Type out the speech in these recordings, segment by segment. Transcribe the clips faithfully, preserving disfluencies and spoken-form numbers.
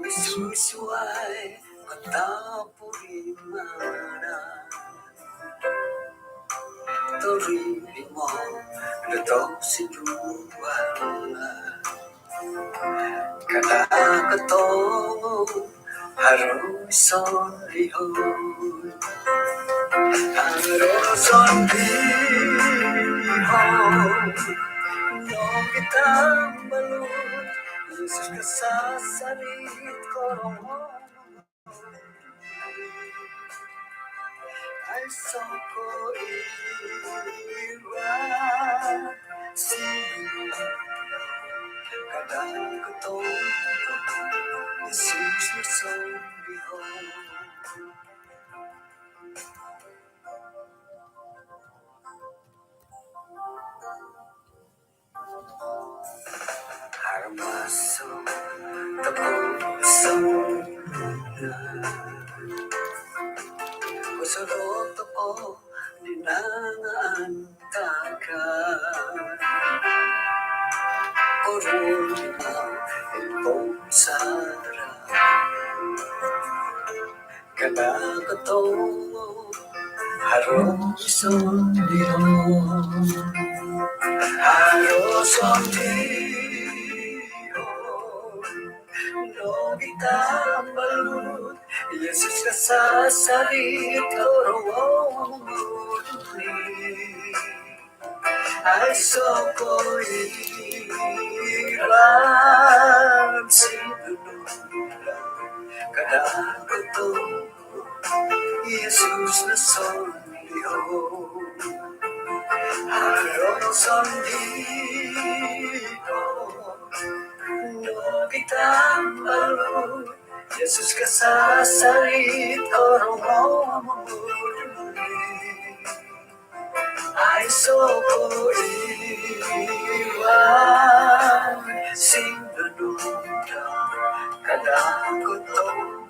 Susuai kata purimanan. Torimo do toksiduan. Kada kotohu haro sondihon. Haro sondihon. Nogi tambalut Yesus kasasarit korongou. Aiso ko iwal si kada kotohu Yesus sondihon. Haro maso tokou sumuna. Kosodo tokou di nangaan takai. Korunimau di pomusarahan. Kada kotohu haro sondihon. Haro sondihon. Nogi tambalut Yesus kasasarit korongou. Aiso ko iwal si kada kotohu Yesus sondihon. Haro sondihon. Nogi tambalut Yesus kasasarit korongou. Aiso ko iwal si kada kotohu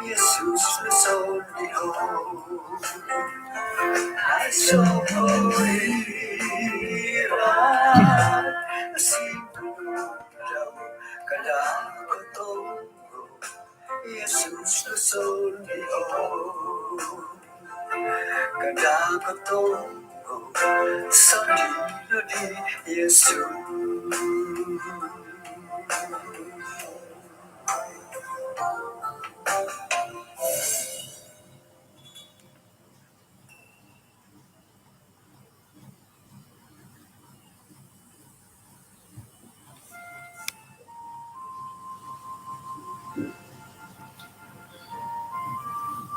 Yesus sondihon. Aiso ko iwal si kada kotohu Yesus sondihon. Kada kotohu sondihon di Yesus.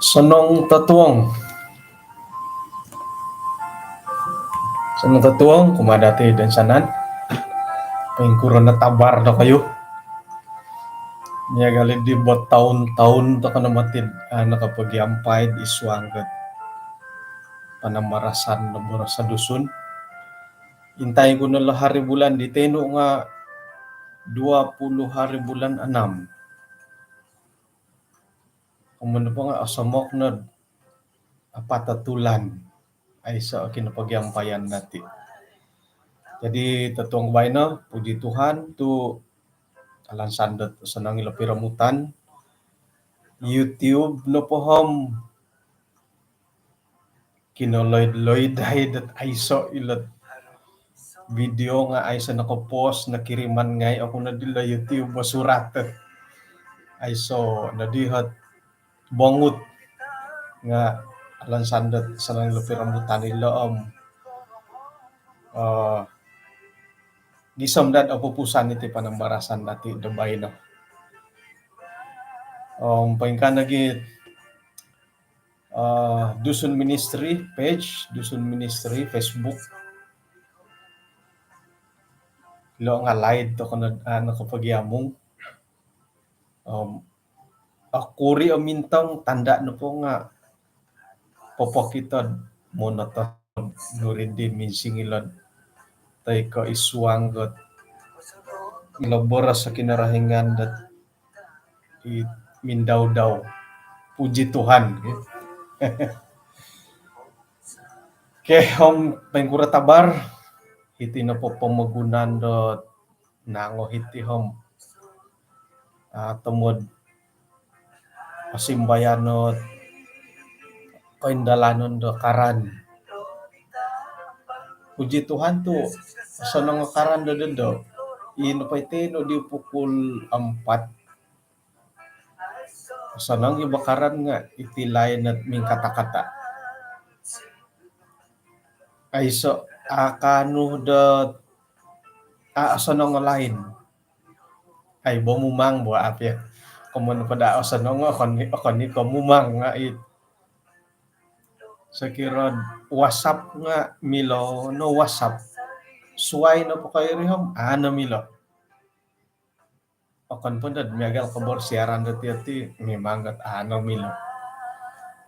Osonong totuong. Osonong totuong kumaa dati toinsanan. Poingkuro no tabar dokoyu? Miagal di bertahun-tahun tokou no moti, ah, nakapagiampai id suang do panambarasan do boros Dusun. Intangai ku no lo hari bulan di tinu nga dua puluh hari bulan enam. Amun nopo nga osomok no apat o tulan aiso kinapagiampayan dati. Jadi totuong baino, puji Tuhan tu alansan dot osonong ilo piromutan. YouTube nopo om kinoloid-loid ai dot aiso ilo video nga aiso nakapost, nakiriman ngai oku no dilo YouTube bosurat. Aiso no dihot bongut nga alansan dot osonong ilo piromutan ilo om, eh, gisom dot opupusan iti panambarasan dati do baino. Om poingkaa nogi, eh, Dusun Ministry page, Dusun Ministry Facebook. Ilo nga laid tokou no, ah, nakapagiamung. Om okuri o mintong tanda nopo nga popokito monoto nuri di minsingilo toi ko id suang dot ilo boros Kinorohingan dot i mindau-dau. Puji Tuhan. Okey, om poingkuro tabar? Iti nopo pomogunan dot nango hiti om ah, tomod pasimbayan no koindalanon do karan. Puji Tuhan tu osonong o karan do dondo. Ino po iti no di pukul empat. Osonong i bo karan nga iti lain at mingkata-kata. Aiso akanu do a osonong o lain. Ai, bo mumang bo api. Komon pada osonong o kon, kon i ko mumang nga it. Sokiro WhatsApp nga milo no WhatsApp. Suai no pokoi rihom, ano milo. Okon pun dot miagal ko bersiaran dot iti, memang dot ano milo.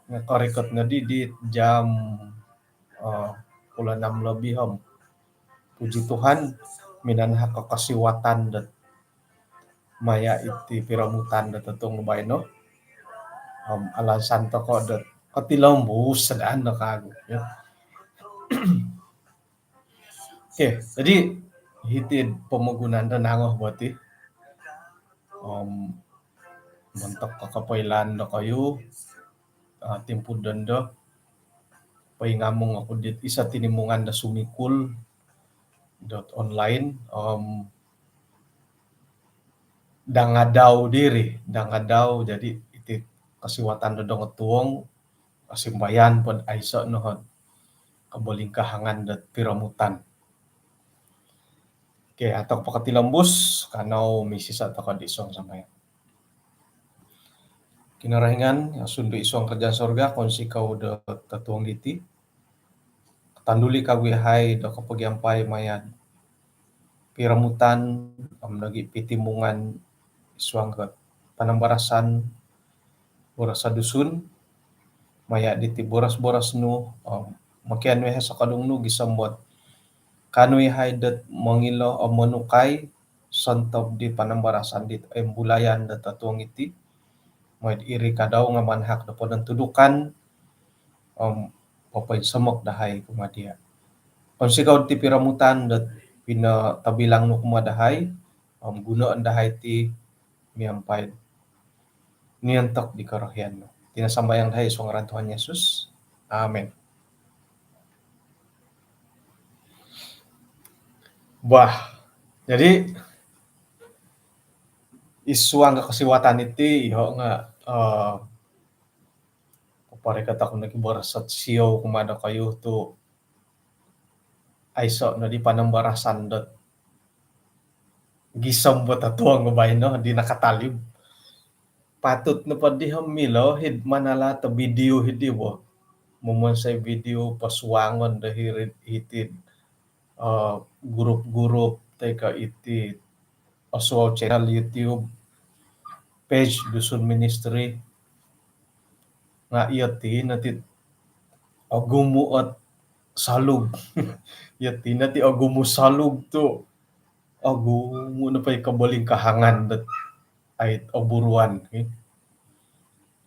Nga korikot no di, di jam, eh, pukul enam lebih om. Puji Tuhan, minanahak ko kosiwatan dot maya iti piromutan dot totuong baino. Om alansan toko dot kotilombus sedaan do kagu, ya. Okey, jadi hiti pomogunan do nangoh bo ti. Om montok ko kopoilaan dokoyu, ah, timpu dondo. Poingamung oku dit iso tinimungan do sumikul dot online, om dangadau diri, dangadau, jadi iti kosiwatan do dongotuong, kosimbayan pod aiso no hot kobolingkahangan dot piromutan. Okey, ato po kotilombus, kanou misisa toko di suang sambayang. Kinorohingan, Sundu id suang kerajaan sorga, kounsikou do totuong diti. Katanduli kagu yahai do kopogiampai maya piromutan om nogi pitimungan id suang ko panambarasan boros Dusun, maya diti boros-boros nu, om mokianu yahai sokodung nu gisom dot kaanu yahai dot mongilo om monukai sontob di panambarasan dit oimbulayan do totuong iti. Mooi iri kadau nga manahak do ponontudukan om popoinsomok dahai kumaa dia. Kounsikou ti piromutan dot pinotobilang nu kumaa dahai, om gunoon dahai ti miampai niontok di korohian nu. Iti no sambayang dahai id suang ngaran Tuhan Yesus. Amin. Bah, jadi id suang kosiwatan iti, iho nga, eh, koporikot oku nogi boros dot siou kumaa dokoyu tu aiso no di panambarasan dot gisom dot totuong baino di nakatalib. Patut nopo di om milo hid manala to video hidi bo. Momonsoi video posuangon do hiri hiti, eh, grup-grup toi ko iti osuau channel YouTube, page Dusun Ministry. Nga iyo ti no ti ogumu ot salug. Iyo ti no ti ogumu salug tu ogumu nopo i kobolingkahangan dot ait oburuan, eh.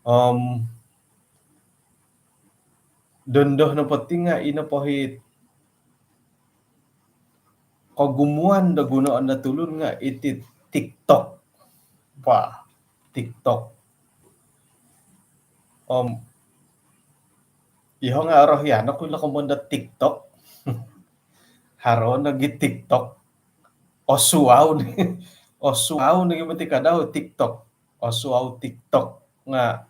Om dondo nopo ti nga ino po it kogumuan do gunoon do tulun nga iti TikTok. Wah, TikTok. Om iho nga orohian oku ilo komoyon do TikTok. Haro nogi TikTok. Osuau ni. Osuau nogi moti kadau TikTok. Osuau TikTok nga,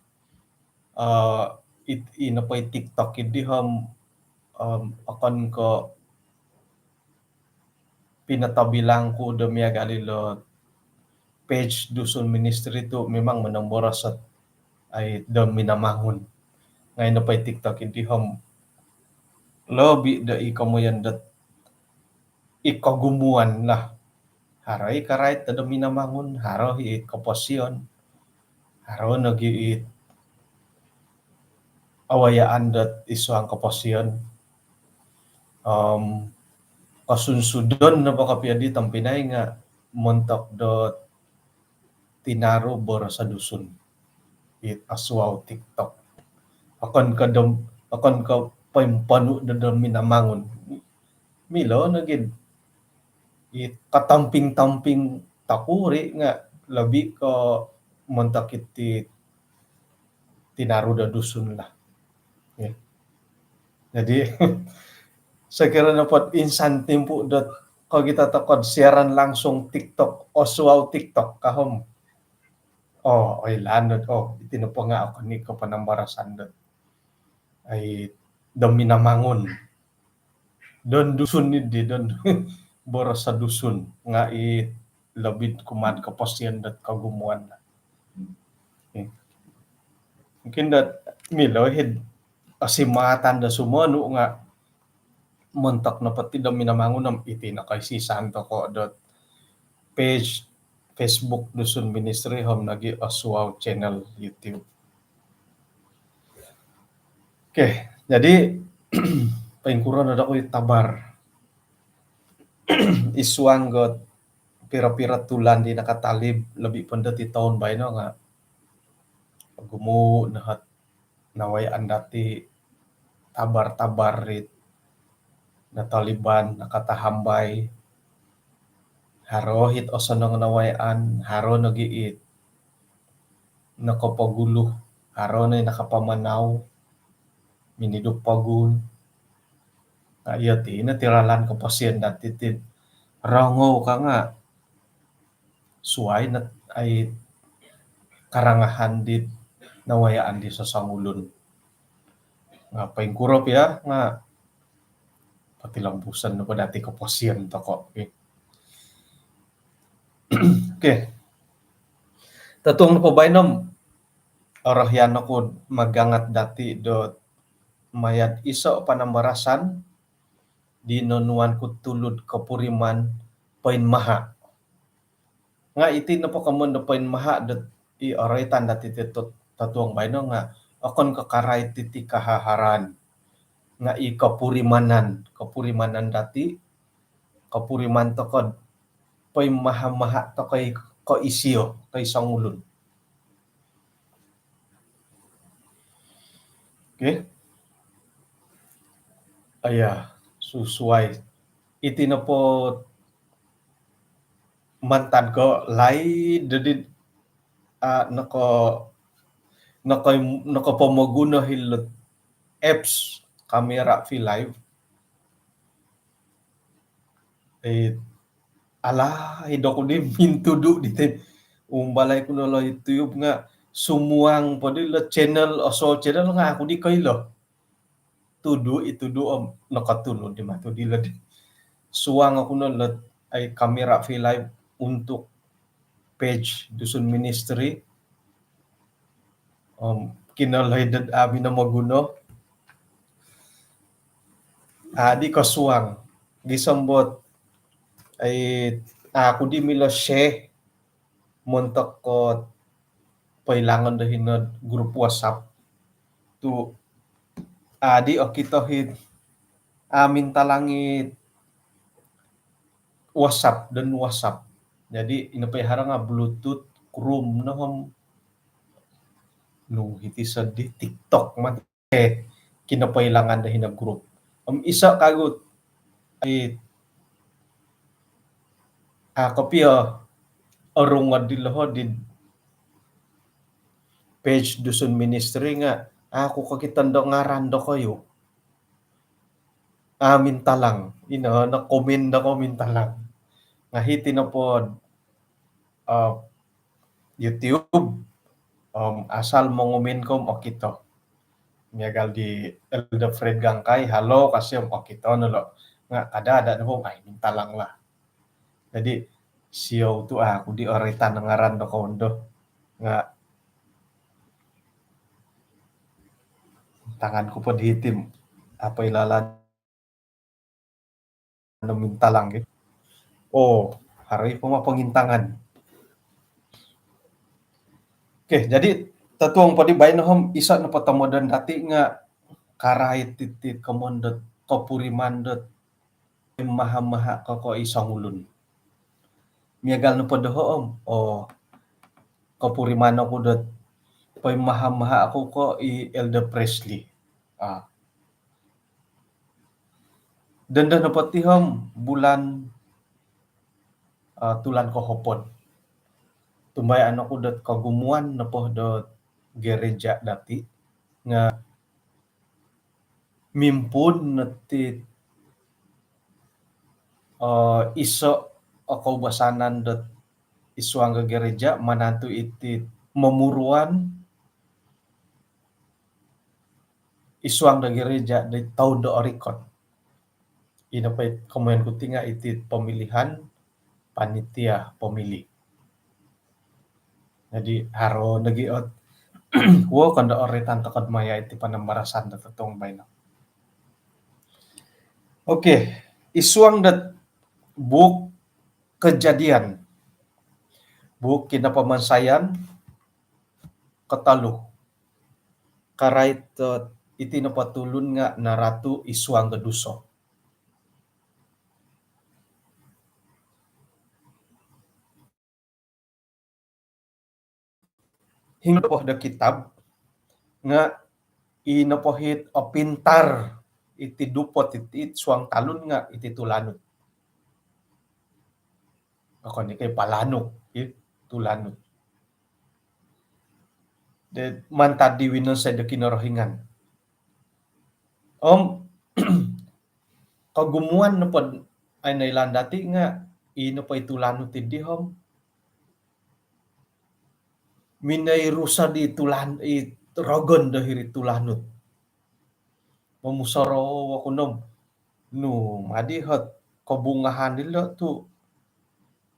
eh, it-, ino po i TikTok idi om, om okon ko pinotobilang ku do miagal ilo page Dusun Ministry tu memang monomboros ot ai do Minamangun. Nga ino po i TikTok idi om lobi do i komoyon dot i kogumuan lah. Haro i karait do Minamangun, haro i koposion, haro nogi i awayaan dot id suang koposion. Om kosunsudon nopo kopio di tompinai nga montok dot tinaru boros Dusun it osuau TikTok. Okon ko dom-, okon ko poimponu do, do Minamangun. Milo nogi it katamping-tamping tokuri nga lebih ke montok iti tinaru do Dusun lah. Ya. Jadi, sekiranya dapat insan timpu dot ko kita tokod siaran langsung TikTok, osuau TikTok kahom. Oh, oilaan dot, oh, iti nopo nga okon i ko panambarasan dot ai do Minamangun. Don Dusun ni di don boros Dusun nga i lebih kuman kepastian dot kogumuan. Mungkin dot milo hid asimatan do sumonu nga montok nopo ti do Minamangun om iti no kaisisan toko dot page Facebook Dusun Ministry om nogi osuau channel YouTube. Okey, jadi poingkuro no dokoyu tabar id suang dot piro-piro tulan di nakatalib, lebih pun dot id toun baino nga ogumu no ot nawayaan dati tabar-tabar it nataliban, nakatahambai, haro it osonong nawayaan, haro nogi it nokopogulu, haro no i nakapamanau, minidu pogun. Nga iyo ti no ti ralan koposion dati ti rongou ka nga suai no ai karangahan di nawayaan di sosongulun. Nga poingkuro pia nga potilombuson nopo dati koposion toko. Okey. Totuong nopo baino om orohian oku magangat dati dot maya do iso panambarasan di nonuan ku tulud kopuriman poinmaha. Nga iti nopo komoyon do poinmaha dot i oroitan dati ti totuong baino nga okon ko karai titi kahaharan. Nga i kopurimanan, kopurimanan dati, kopuriman toko do poinmaha-maha toko i ko isio, ko i songulun. Okey. Aya, susuai. Iti nopo mantad ko laid dadi ah, noko, noko, nokopomoguno hilo apps Camera V Live. Eh, alah, ido ku di mintudu di ti. Umbalai ku no lo YouTube nga sumuang po di lo channel, osuau channel nga aku di koilo. Tudu i tudu om nokotulud di matu di lo di. Suang aku no lo ai Camera V Live untuk page Dusun Ministry. Om kinalaid dot abi no moguno. Adi kosuang gisom dot ai aku di milo share montok ko poilangon do hino grup WhatsApp. Tu adi okito hit amin talangi WhatsApp dan WhatsApp. Jadi ino po i haro nga Bluetooth, Chrome no om nung hiti sedih TikTok mah eh kinopoilangan do hino grup. Om iso kagu ai ah, kopio orungod di loho di page Dusun Ministry nga aku kokito do ngaran dokoyu. Ah, mintalang. Ino no komen do ko mintalang. Nga hiti nopo ah, YouTube om asal mongomen ko om okito. Miagal di Elder Fred Gangkai, halo kasi om okito no lo. Nga kada ada nopo ai mintalang lah. Jadi siou tu aku di oritan ngaran do kondo. Nga tangan ku po di hitim. Apa ilalan no mintalang gitu. Oh, hari poma pengintangan. Okey, jadi totuong po di baino om iso no potomodon dati nga karai titi komon dot kopuriman dot maha-maha ko ko i songulun. Miagal no po doho om, oh, kopuriman oku dot poinmaha-maha oku ko i Elder Presley. Ah. Dondo nopo ti om bulan ah, tulan kohopod. tumbayaan oku dot kogumuan nopo dot gereja dati nga mimpuun no ti eh, iso o koubasanan dot id suang do gereja manantu iti momuruan id suang do gereja di toun do orikot. Ino po komoyon ku ti nga iti pemilihan panitia pemilih. Jadi haro nogi ot wo kondo oritan tokod maya iti panambarasan do totuong baino. Okey, id suang do buuk Kejadian, buuk Kinapamansayan kotolu, karait do iti nopo tulun nga naratu id suang do duso. Hinggo po do kitab nga i nopo it opintar iti dupot iti suang talun nga iti tulanut. Okon i ko palanuk, i tulanut. De mantad di winonsoi do Kinorohingan. Om kogumuan nopo ai noilaan dati nga i nopo i tulanut idi om minoi ruso di tulan i rogon do hiri tulanut. Momusorou oku nom nu madi hot kobungahan ilo tu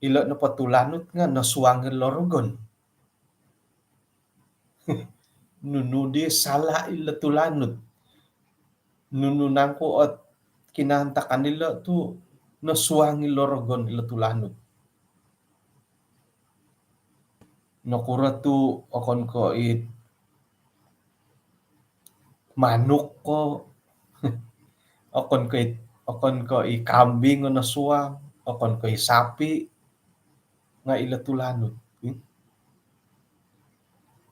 ilo nopo tulanut nga nosuang ilo rogon. Nunu di sala ilo tulanut? Nunu nangku ot kinaantakan ilo tu nosuang ilo rogon ilo tulanut? Nokuro tu okon ko i manuk ko, okon ko i, okon ko i kambing o nosuang, okon ko i sapi nga ilo tulanut.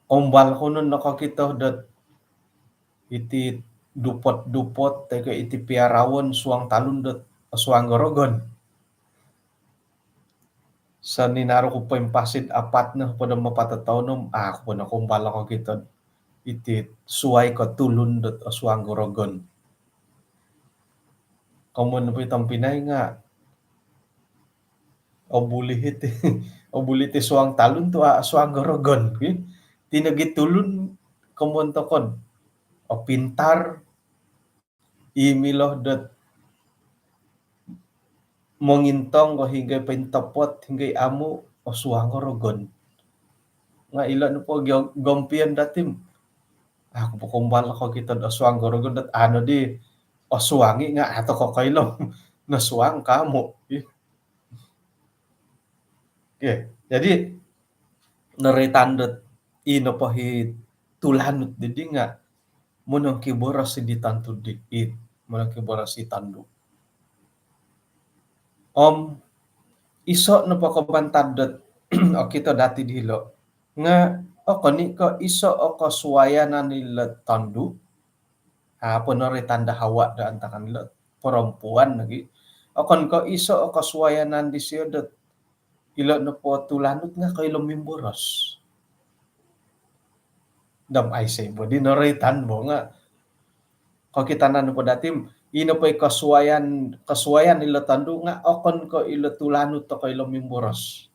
Kombal ko no nokokito dot iti dupot-dupot toi ko iti piaraon suang talun dot osuang do rogon. Soninaru ku poimpasi do apat no po do mapat o toun om aku po nokombal nokokito iti suai ko tulun dot osuang do rogon. Komoyon nopo i tompinai nga obuli iti, obuli iti suang talun tu a suang do rogon. Ti nogi tulun komoyon tokou opintar, i milo dot mongintong ko hinggo pointopot, hinggo amu, osuang do rogon. Nga ilo nopo gompion dati om aku po kombal nokokito do osuang do rogon dot ano di osuang i nga au tokou koilo nosuang ko amu. Okey, jadi noroitan dot i nopo i tulanut didi nga monongkiboros di tondu di, i monongkiboros i tondu. Om iso nopo ko mantad dot okito dati dilo nga okon i ko iso o kosuayanan ilo tondu. Apo noroitan do Hawa do antakan ilo perempuan lagi. Okon ko iso o kosuayanan disio dot ilo nopo tulanut nga koilo mimboros. Dam ai sei bo di noroitan bo nga kokitanan nopo dati om i nopo i kosuayan, kosuayan ilo tondu nga okon ko ilo tulanut o koilo mimboros.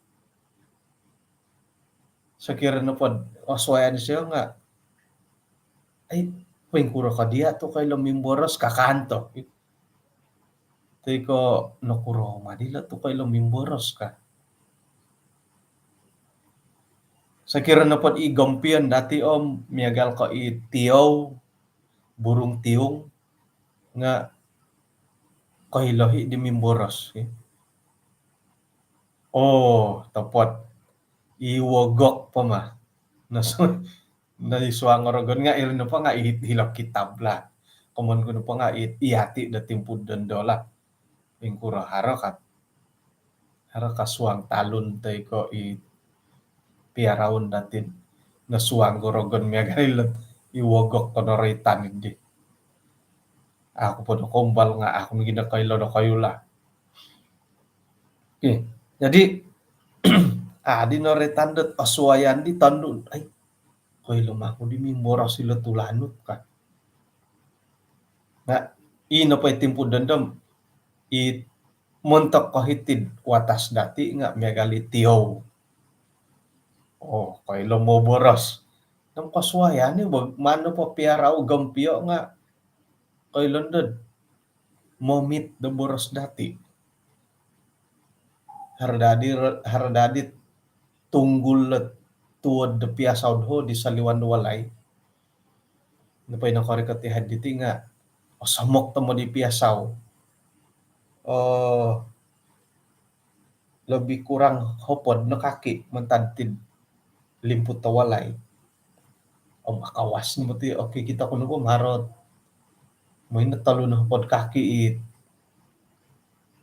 Sokiro nopo osuayan disio nga ai, poingkuro ko dia tu koilo mimboros ka kanto. Toi ko nokuro ma dilo tu koilo mimboros ka. Sokiro nopo i gompion dati om miagal ko i tiou, burung tiung nga koilo i di mimboros. Oo, topot. I wogok po ma. Nosuang do rogon nga iri nopo nga i hilo kitab lah. Komoyon ku nopo nga i ati do timpu dondo lah. Ingkuro haro ka, haro ka suang talun toi ko i piaraon dati nosuang do rogon miagal ilo i wogok ko noroitan di. Aku po nokombal nga aku nogi nokoilo dokoyu lah. Okey, jadi Adi no ri tandot osuayan di tondu. Ai, koilo maku di mimboros ilo tulanut ka. Nga ino po i timpu dondom i montok kohitid watas dati nga miagal i tiou. Oh, koilo moboros. Nom kosuayan ni bo, mano po piarau gompio nga koilo ndod momit do boros dati. Haro dadi, haro dadi tunggul lo tuod do piasau doho di saliwan do walai. Nopo ino korikot i hadi ti nga osomok tomo di piasau. Oh, lebih kurang hopod no kaki mantad tid limput do walai. Om akawas no moti, okey, kita kuno po marot. Main tolu no hopod kaki i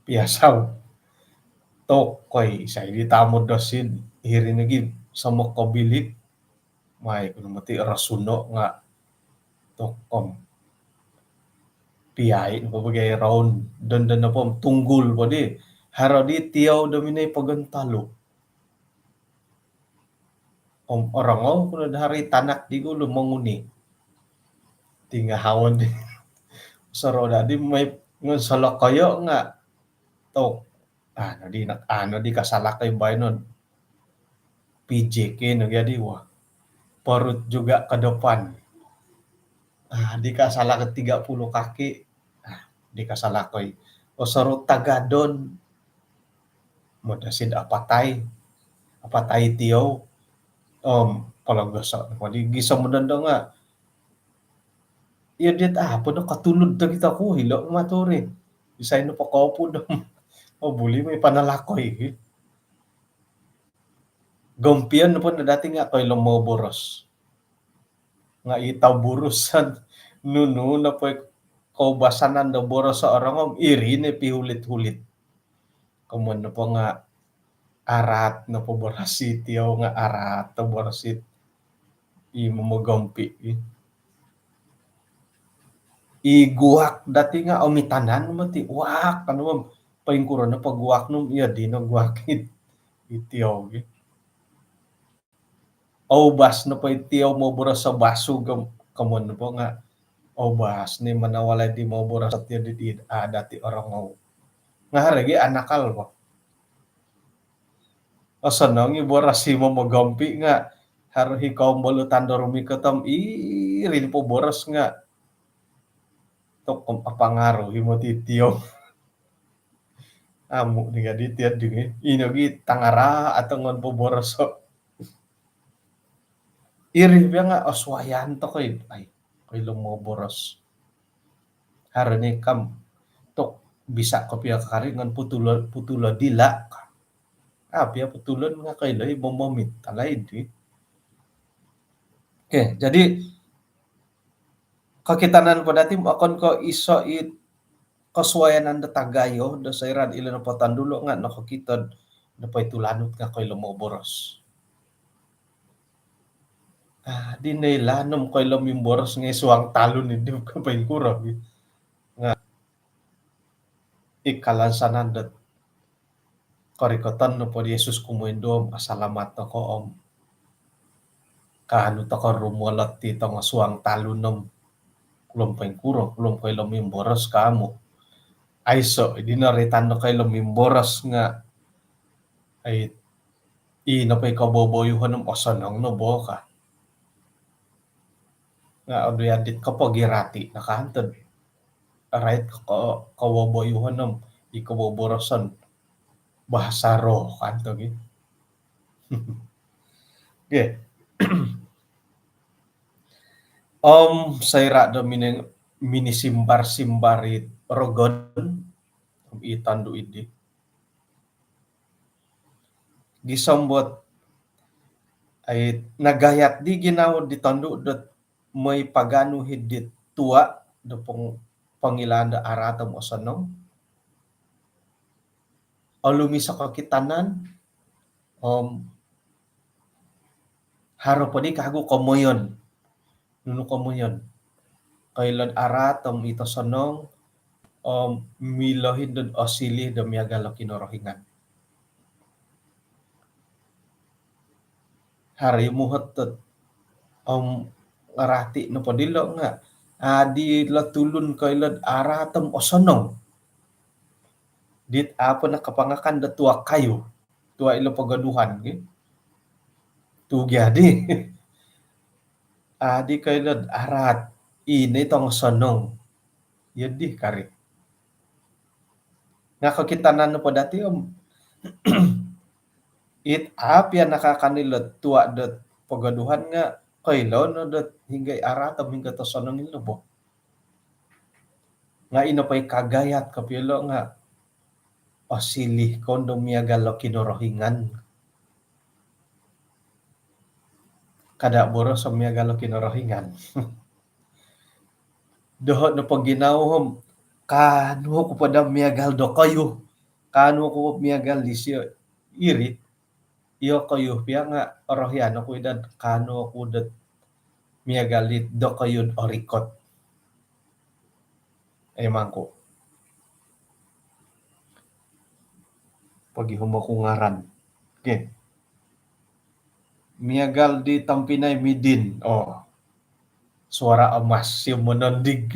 piasau. Tokoi, isai di tamod do sid, hiri nogi somok ko bilik. Mai kuno moti rosuno nga tokom. Piai nopo bagai round, dondon nopo tunggul po di. Haro di tiou do minoi pogontalu. Om orongou kuno do haro i tanak di gulu monguni. Tingahawon di. Soro dadi mai ngon solokoyo nga tok. Ano di nak, ano di kasalakoi baino. P J K no jadi, wah. Perut juga ke depan. Ah, di kasalakoi tiga puluh kaki. Ah, di kasalakoi. Osorou tagadon. Modosid apatai. Apatai tiou. Om, pologoso. Di gisom dondo nga. Iyo dit, ah, apa no katulud do kita ku hilo maturi. Isai no pokopud. Oh, buli mai panalakoi. Gompion po no dati nga koilo moboros. Nga i tau burusan nunu nopo i koubasanan do boros orongou om iri no pihulit-hulit. Komoyon nopo nga araat nopo boros i tiou nga araat do boros i momogompi i. I guak dati nga omitanan moti, waak, anu, poingkuro nopo guak nu om iyo dino guak i tiou i. Oubas nopo i tiou moboros o basu gom, komoyon nopo nga oubas ni manawalai di moboros o tiou di, di adat i orongou. Nga haro gi anakal po. Osonong i boros i momogompi nga haro i kombolu tando rumikot om iri po boros nga tokom apangaruh i moti tiou. Amu ni gadi tiad digi. Ino gi tangara atau ngon po boros o. Iri pia nga osuayan tokoi, ai, koilo moboros. Haro ni kam tok bisa kopio kari ngon putulo, putulo dila. Ah, pia putulon nga koilo i momomit alai di. Okey, jadi kokitanan po dati okon ko iso i kosuayanan do tagayo do soira ilo nopo tondu lo nga nokokito nopo i tulanut nga koilo moboros. Ah, di noilaan om koilo mimboros ngai suang talun i di ka poingkuro. Nga i kalansanan dot korikoton nopo di Yesus kumoinduo om asalamat toko om kaanu toko rumolot ti tongo suang talun om kulom poingkuro, kulom koilo mimboros ka amu. Aiso, di noritan no koilo mimboros nga, ai, i nopo i koboboyuhon om osonong no bo ka. Nga odu yadit kopogirati no kantod. Rait ko, koboboyuhon om i koboboroson bahasa roh kantod gi. Okey. Om soira do mini, minisimbar-simbar i rogon om i tondu idi. Gisom dot, ai, nagayat di ginawo di tondu dot moi paganu hidit tua do pong, pongilaan do araat om osonong. Olumis o kokitanan om haro po di kagu komoyon. Nunu komoyon? Koilo do araat om it osonong om milo hindod osiliu do miagal o Kinorohingan. Haro i muhot dot om ngarati nopo dilo nga adi lo tulun koilo do araat om osonong. Dit apo nakapangakan do tua kayu, tua ilo pogoduhan ki. Tu gia di. Adi koilo do araat, ino i tongosonong. Iyo di kari. Nga kokitanan nopo dati om it api anakakan ilo tua dot pogoduhan nga koilo no dot hinggo i araat om hinggo tosonong ilo bo. Nga ino po i kagayat kopio ilo nga osiliu ko no do miagal o Kinorohingan. Kada boros o miagal o Kinorohingan. Doho nopo ginawo om kaanu oku po do miagal dokoyu. Kaanu oku miagal disio. Iri, iyokoyu pia nga orohian oku i do kaanu oku do miagal di dokoyu do orikot. Emang ku. Pogihum oku ngaran. Okey. Miagal di tompinai Midin. Oh. Suara emas sio monondig.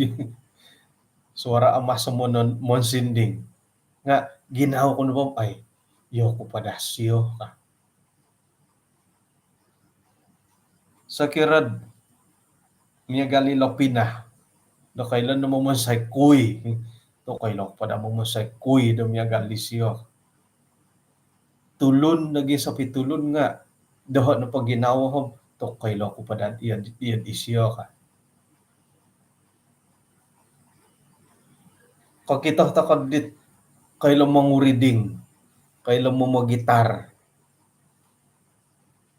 Suara emas monon-, monsinding. Nga ginawo ku nopo om, ai, iyoku po do sio ka. Sokiro do miagal i Lopina do koilo no momonsoi kui. Tu koilo oku po do momonsoi kui do miagal disio. Tulun nogi sopi tulun nga doho nopo ginawo om tu koilo oku po do iyo, iyo disio ka. Kokito tokou dit koilo monguriding, koilo momogitar.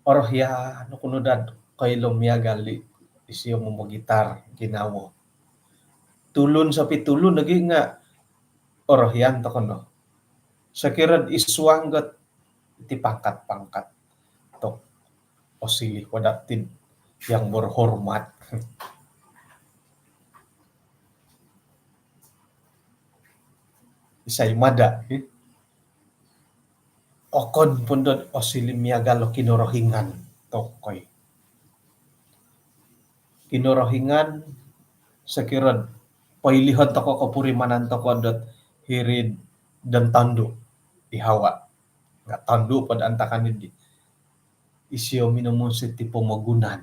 Orohian oku no do koilo miagal di isio momogitar ginawo. Tulun sopi tulun nogi nga orohian tokou no. Sokiro id suang dot iti pangkat-pangkat. Tu osiliu po dati yang berhormat. Isai mada, eh? Okon po do osiliu miagal o Kinorohingan. Tokoi. Kinorohingan sokiro poilihon tokou kopurimanan tokou dot hiri do tondu i Hawa. Nga tondu po do antakan di isio minomonsoi ti pomogunan.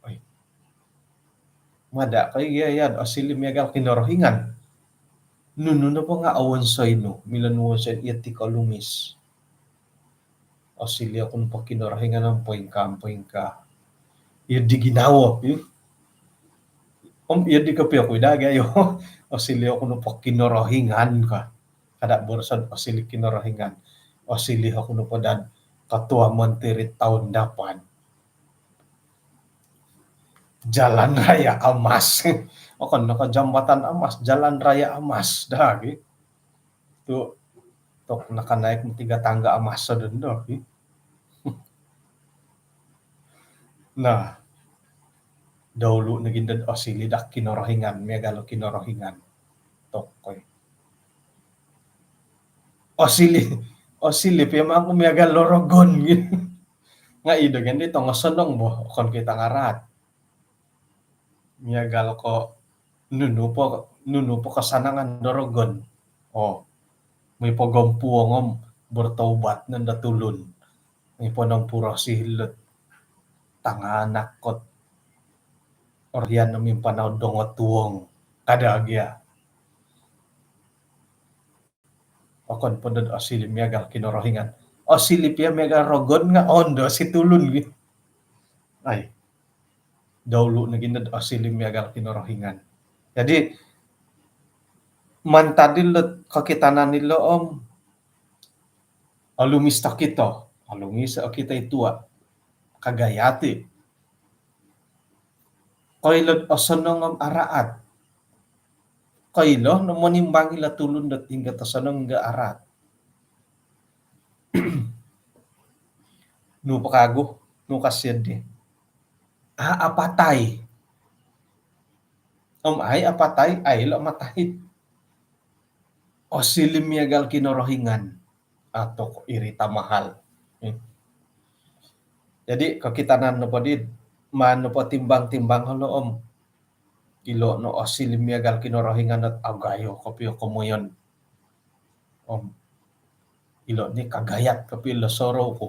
Oi. Mada kai gia iya do osiliu miagal Kinorohingan. Nunu nopo nga owonsoi nu, milo nu wonsoi iya ti kolumis. Osiliu oku nopo Kinorohingan om poingkaa, poingkaa. Iya di ginawo, ih. Om iya di kopio ku i do gayo. Osiliu oku nopo Kinorohingan ka. Kada boros do osiliu Kinorohingan. Osiliu oku nopo do ketua menteri tahun depan. Jalan Raya Amas. Okon no ko Jambatan Amas, Jalan Raya Amas daa gi. Tu, tu nakanaik tiga tangga amas do ndo gi. Nah, dahulu nogi ndo osiliu do Kinorohingan, miagal o Kinorohingan. Tokoi. Osiliu, osiliu pia mangku miagal o rogon gi. Nga i do gia di tongosonong bo, okon ko i tongaraat. Miagal ko nunu po, nunu po kasanangan do rogon. Oh, moi pogompuong om bertaubat no ndo tulun. Moi ponompuro silo tanganak ko orohian no mimpanau dongotuong. Kada gia. Okon po ndo osiliu miagal Kinorohingan. Osiliu pia miagal rogon nga ondo si tulun gi. Ai. Dahulu nogi ndo osiliu miagal Kinorohingan. Jadi, mantad ilo kokitanan ilo om olumis tokito. Olumis okito i tua. Kagayat i. Koilo do osonong om araat. Koilo no monimbang ilo tulun dot hinggo tosonong hinggo araat. Nu po kagu, nu kasian di. A, apatai. Om ai apatai, ai lo matai. Osiliu miagal Kinorohingan. Atau ko iri tamahal. Eh. Jadi kokitanan nopo di maan nopo timbang-timbang holo om ilo no osiliu miagal Kinorohingan dot agayo kopio komoyon. Om ilo ni kagayat kopio lo sorou ku.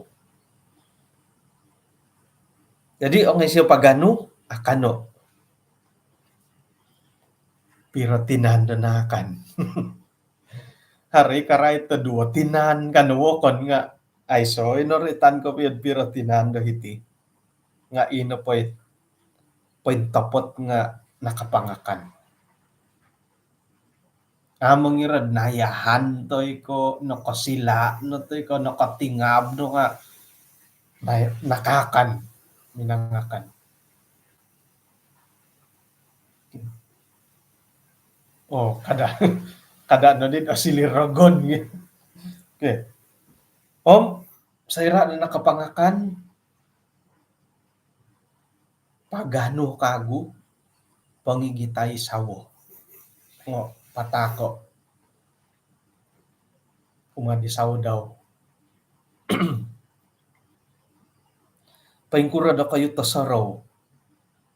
Jadi ongoi sio paganu, akano. Piro tinan do naakan? Hari karai to duo tinan kan wokon nga aiso ino roitan kopio piro tinan do hiti. Nga ino poi, pointopot nga nakapangakan. Amu ngira nayahan toi ko nokosila no toi ko nokotingab no nga nakaakan, minangakan. Oh, kada, kada no di osiliu rogon. Okay. Om soira no nakapangakan, paganu kagu, pongigitai sawo. Ngo patako kumaa di sawo dau. Poingkuro dokoyu tosorou?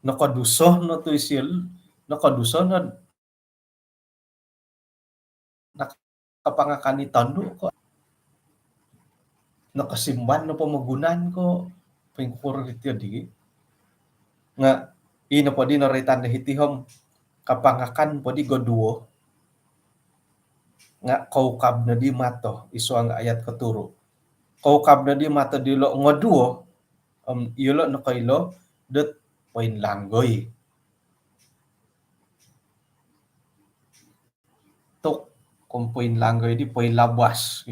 Nokoduso no tu isio, nokoduso no nakapangakan i tondu ko nokosimban no pomogunan ko? Poingkuro iti di? Nga ino podi noroitan do hiti om kapangakan podi goduo nga koukab no di mato, id suang ayat koturu. Koukab no di mato dilo ngoduo om iyolo nokoilo dot poinlanggoi. Tok, kom poinlanggoi di poinlabas.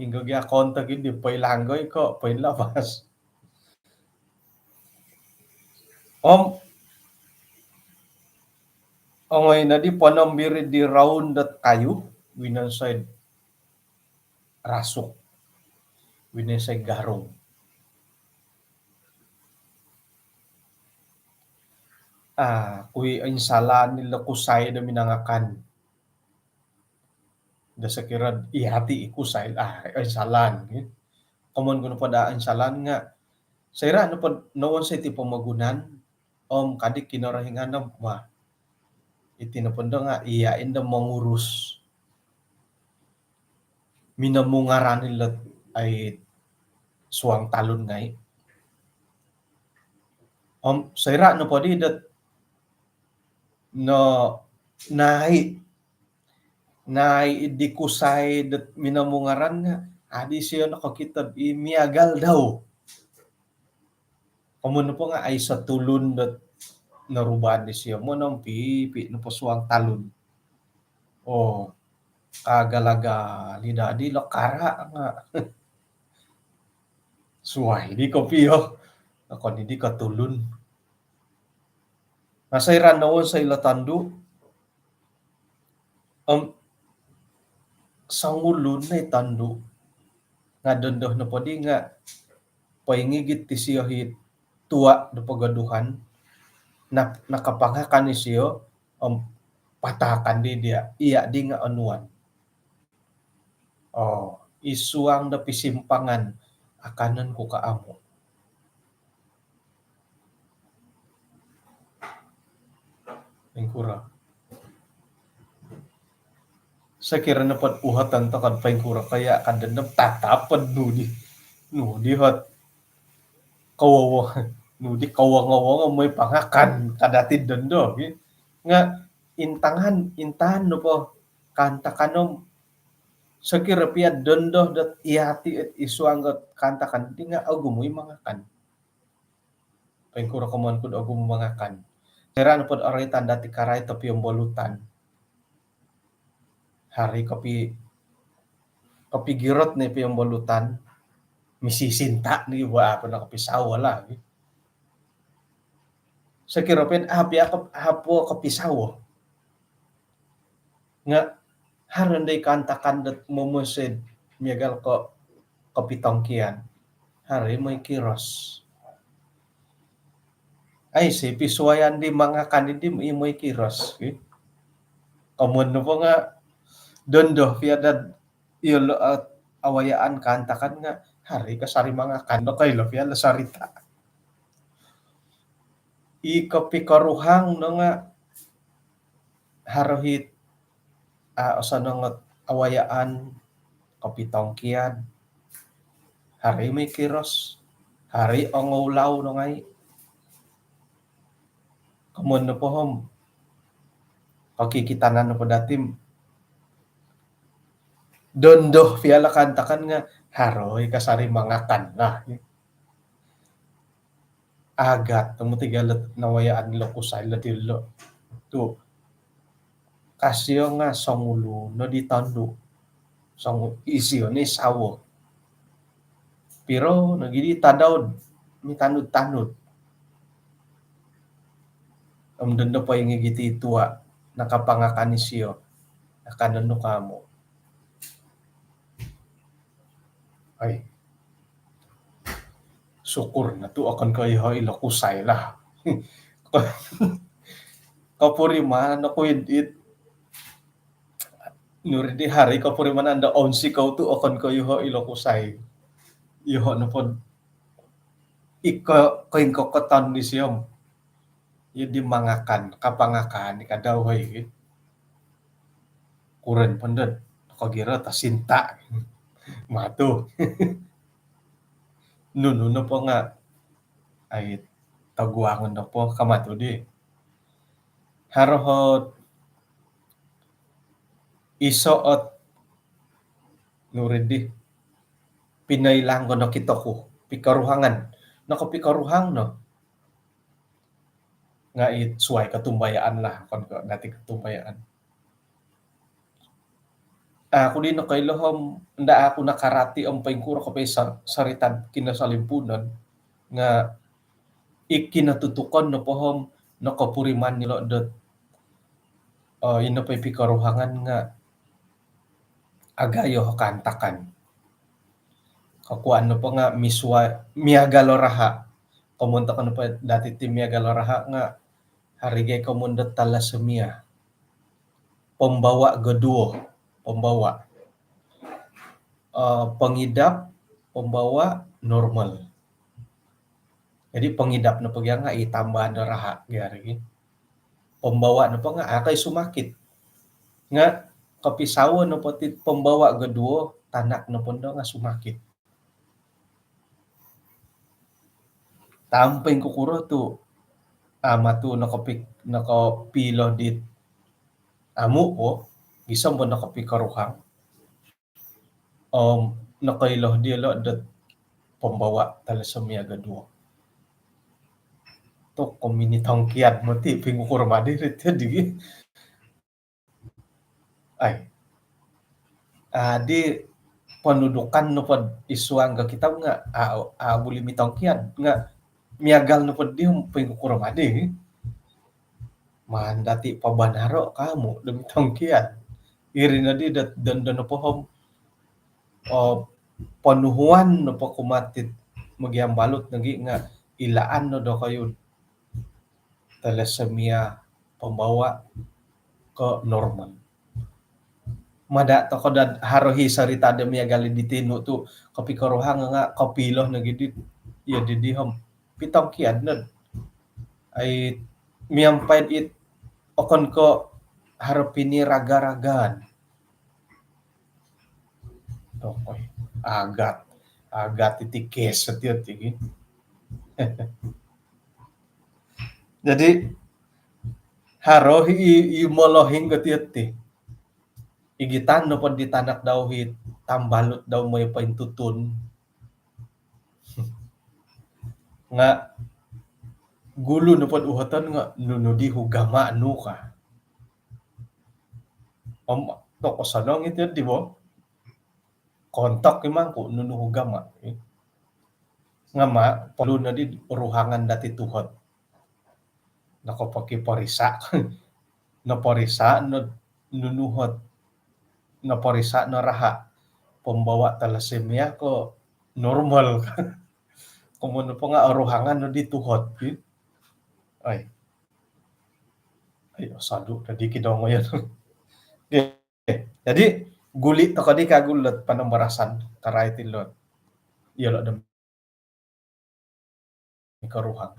Inggo gia kontok di poinlanggoi ko poinlabas. Om ongoi no di ponombiri di roun dot kayu, winonsoi rasuk, winonsoi garung. Ah, kui insalan ilo kusai do minangakan. Do sokiro iyati i kusai, ah, insalan. Komoyon ku nopo do insalan nga soira nopo nowonsoi ti pomogunan om kadi Kinorohingan om, wah, iti nopo ndo nga iya indo mongurus, minomungaran ilo ai suang talun ngai. Om soira nopo di dot no nai, nai di kusai dot minomungaran nga adi sio nokokito i miagal dau. Komoyon nopo nga aiso tulun dot norubaan disio, monompipi nopo suang talun. Oh, kagalagal i dadi lo kara nga suai di kopio, okon i di ko tulun. Nga soira nowonsoi ilo tondu om songulun no i tondu nga dondo nopo di nga poingigit isio i tua do pogoduhan, na, nakapangakan isio om patakan di dia, iya di nga onuan. Oh, id suang do pisimpangan, akanon ku ko amu? Poingkuro? Sokiro nopo dot uhoton tokou do poingkuro kaya, kada no tatap po nu di, nu di hot kowowo, nu di kowongo-wongo moi pangakan, kada ti dondo, ki. Nga intangan, intangan nopo kaantakan om sokiro pia dondo dot iyati id suang dot kaantakan di nga ogumu i mangakan. Poingkuro komoyon ku do ogumu mangakan? Soira nopo dot oroitan dati karai topiombolutan. Hari kopi, kopigirot no i piombolutan, misisinta ni bo apo no kopisawo lah. Sokiro pia apo, apo kopisawo nga haro ndo i kaantakan dot momonsoi miagal ko kopitongkian, haro i moi kiros. Aiso pisuayan di mangakan di moi kiros, ki. Komoyon nopo nga dondo pia dot iyolo, eh, awayaan kaantakan nga Haro i kasari mangakan no koilo pia lo sarita. I kopikoruhang no nga haro it, a, osonong ot awayaan, kopitongkiad, haro i mokiros, haro i ongoulau no ngai. Komon nopo om kokikitanan nopo dati om dondo pia lo kaantakan nga haro i kasari mangakan lah. Agat tomod tiga lo nawayaan lo kusai lo dilo tu kasio nga songulun no di tondu. Song isio ni sawo. Piro nogi di tadau mitanud-tanud. Om dondo poingigit i tua nakapangakan isio. Akan dondo kamu. Ai. Syukur no tu okon ko iho ilo kusai lah. Kopurimanan oku it, it nuri di hari kopurimanan do onsi kou tu okon ko iho ilo kusai. Iho nopo iko koingkokoton disio om iyo di mangakan, kapangakan i kadau hoi. Kuren pended kogiro tasinta matu. Nunu nopo nga ai taguangon nopo kamatu di. Haro ot iso ot nuri di pinoilang ko nokito ku pikoruhangan. Nokopikoruhang no nga it suai kotumbayaan lah, okon ko dati kotumbayaan. Aku di nokoilo om nda aku nakarati om poingkuro kopoi sar-, sarita kinosalimpunon nga i kinotutukon nopo om nokopuriman ilo dot, eh, ino po i pikoruhangan nga agayo kaantakan. Kokuan nopo nga misua miagal o raha. Komon tokou nopo dati ti miagal o raha nga haro i komon dot talasemia. Pembawa geduo, pembawa. Eh, pengidap, pembawa normal. Jadi pengidap nopo gia nga i tambahan do raha gia ri. Pembawa nopo nga akai sumakit. Nga kopisawo nopo ti pembawa geduo, tanak nopo ndo nga sumakit. Tamping kukuro tu amatu nokopik-, nokopilo dit amu po, gisom po nokopikoruhang. Om nokoilo diolo dot pembawa talasemia geduo. Tok komini tongkiad moti pingkukuro madi ri ti digi. Ai. Ah, di ponudukan nopo id suang ga kitab nga, ah, ah, buli mitongkiad nga miagal nopo di pingkukuro madi. Maan dati pabanaro kamu do mitongkiad. Iri nodi dot dondo nopo om, oh, ponuhuan nopo kumaa dit mogiambalut nogi nga ilaan no dokoyu talasemia pembawa ke normal. Mada tokou do haro i sarita do miagal di tinu tu kopikoruhang nga kopilo nogi di, iyo di di om pitongkiad no. Ai miampai it okon ko haro piniraga-ragaan. Okoi. Agat. Agat iti kes setiap tigi. Jadi haro i, i molohing ga tiap ti. Igitan nopo di tanak dau i tambalut dau mooi pointutun. Nga gulu nopo uhoton nga nunu di ugama nu ka. Om toko sonong iti di bo. Kontok i mangku nunu ugama. Nga ma perlu nodi ruhangan dati tuhot. Nokopokiporisa. Noporisa no nunu ot. Noporisa no raha. Pembawa talasemia ko normal. Komon nopo nga ruhangan nodi tuhot. Ai. Ai, osodu tadi kidongoyon. Okey. Jadi guli tokou di kagu lot panambarasan karai ti lot. iyolo' do mikoruhang.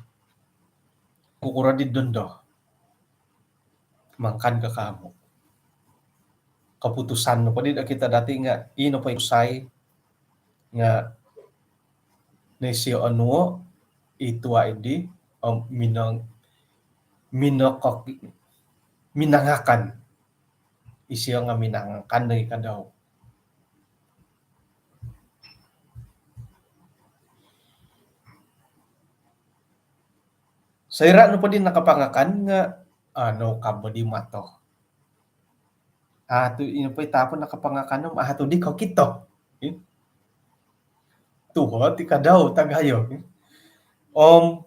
Kukuro di dondo mangakan ko kamu. Keputusan nopo di do okito dati' nga' ino po i kusai nga' noisio onuo' i tua' iddi om minang-, minokok-, minangakan. Isio nga' minangakan do i kadau. Soira' nopo di nakapangakan nga' ano kabo di mato. Atu ino po i tapun nakapangakan om atu di kokito. Tuho ti kadau tagayo. Om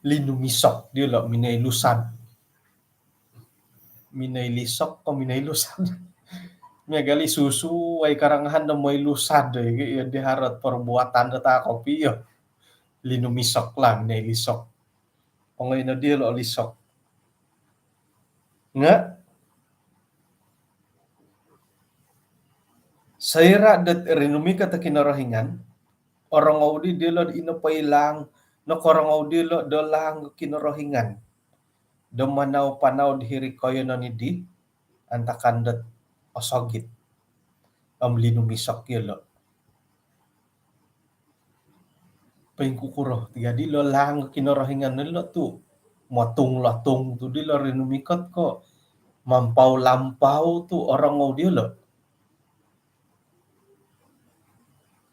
linumisok diolo' minoi lusad. Minoi lisok ko minoi lusad. Miagal i susu wai karangahan do moi lusad, iyo di harot perbuatan do takop iyo. Linumisok lah minoi lisok. Ongoi no diolo' lisok. Nga' soira' dot rinumikot o Kinorohingan, orongou di diolo' ino po i laang, nokorongou diolo' do laang Kinorohingan do manau-panau di hiri' koiyonon iddi, antakan dot osogit om linumisok iyolo'. Poingkukuro ti gaddi lo laang Kinorohingan ilo' tu' motung-lotung tu' dilo' rinumikot ko' mampau-lampau tu' orongou diolo'.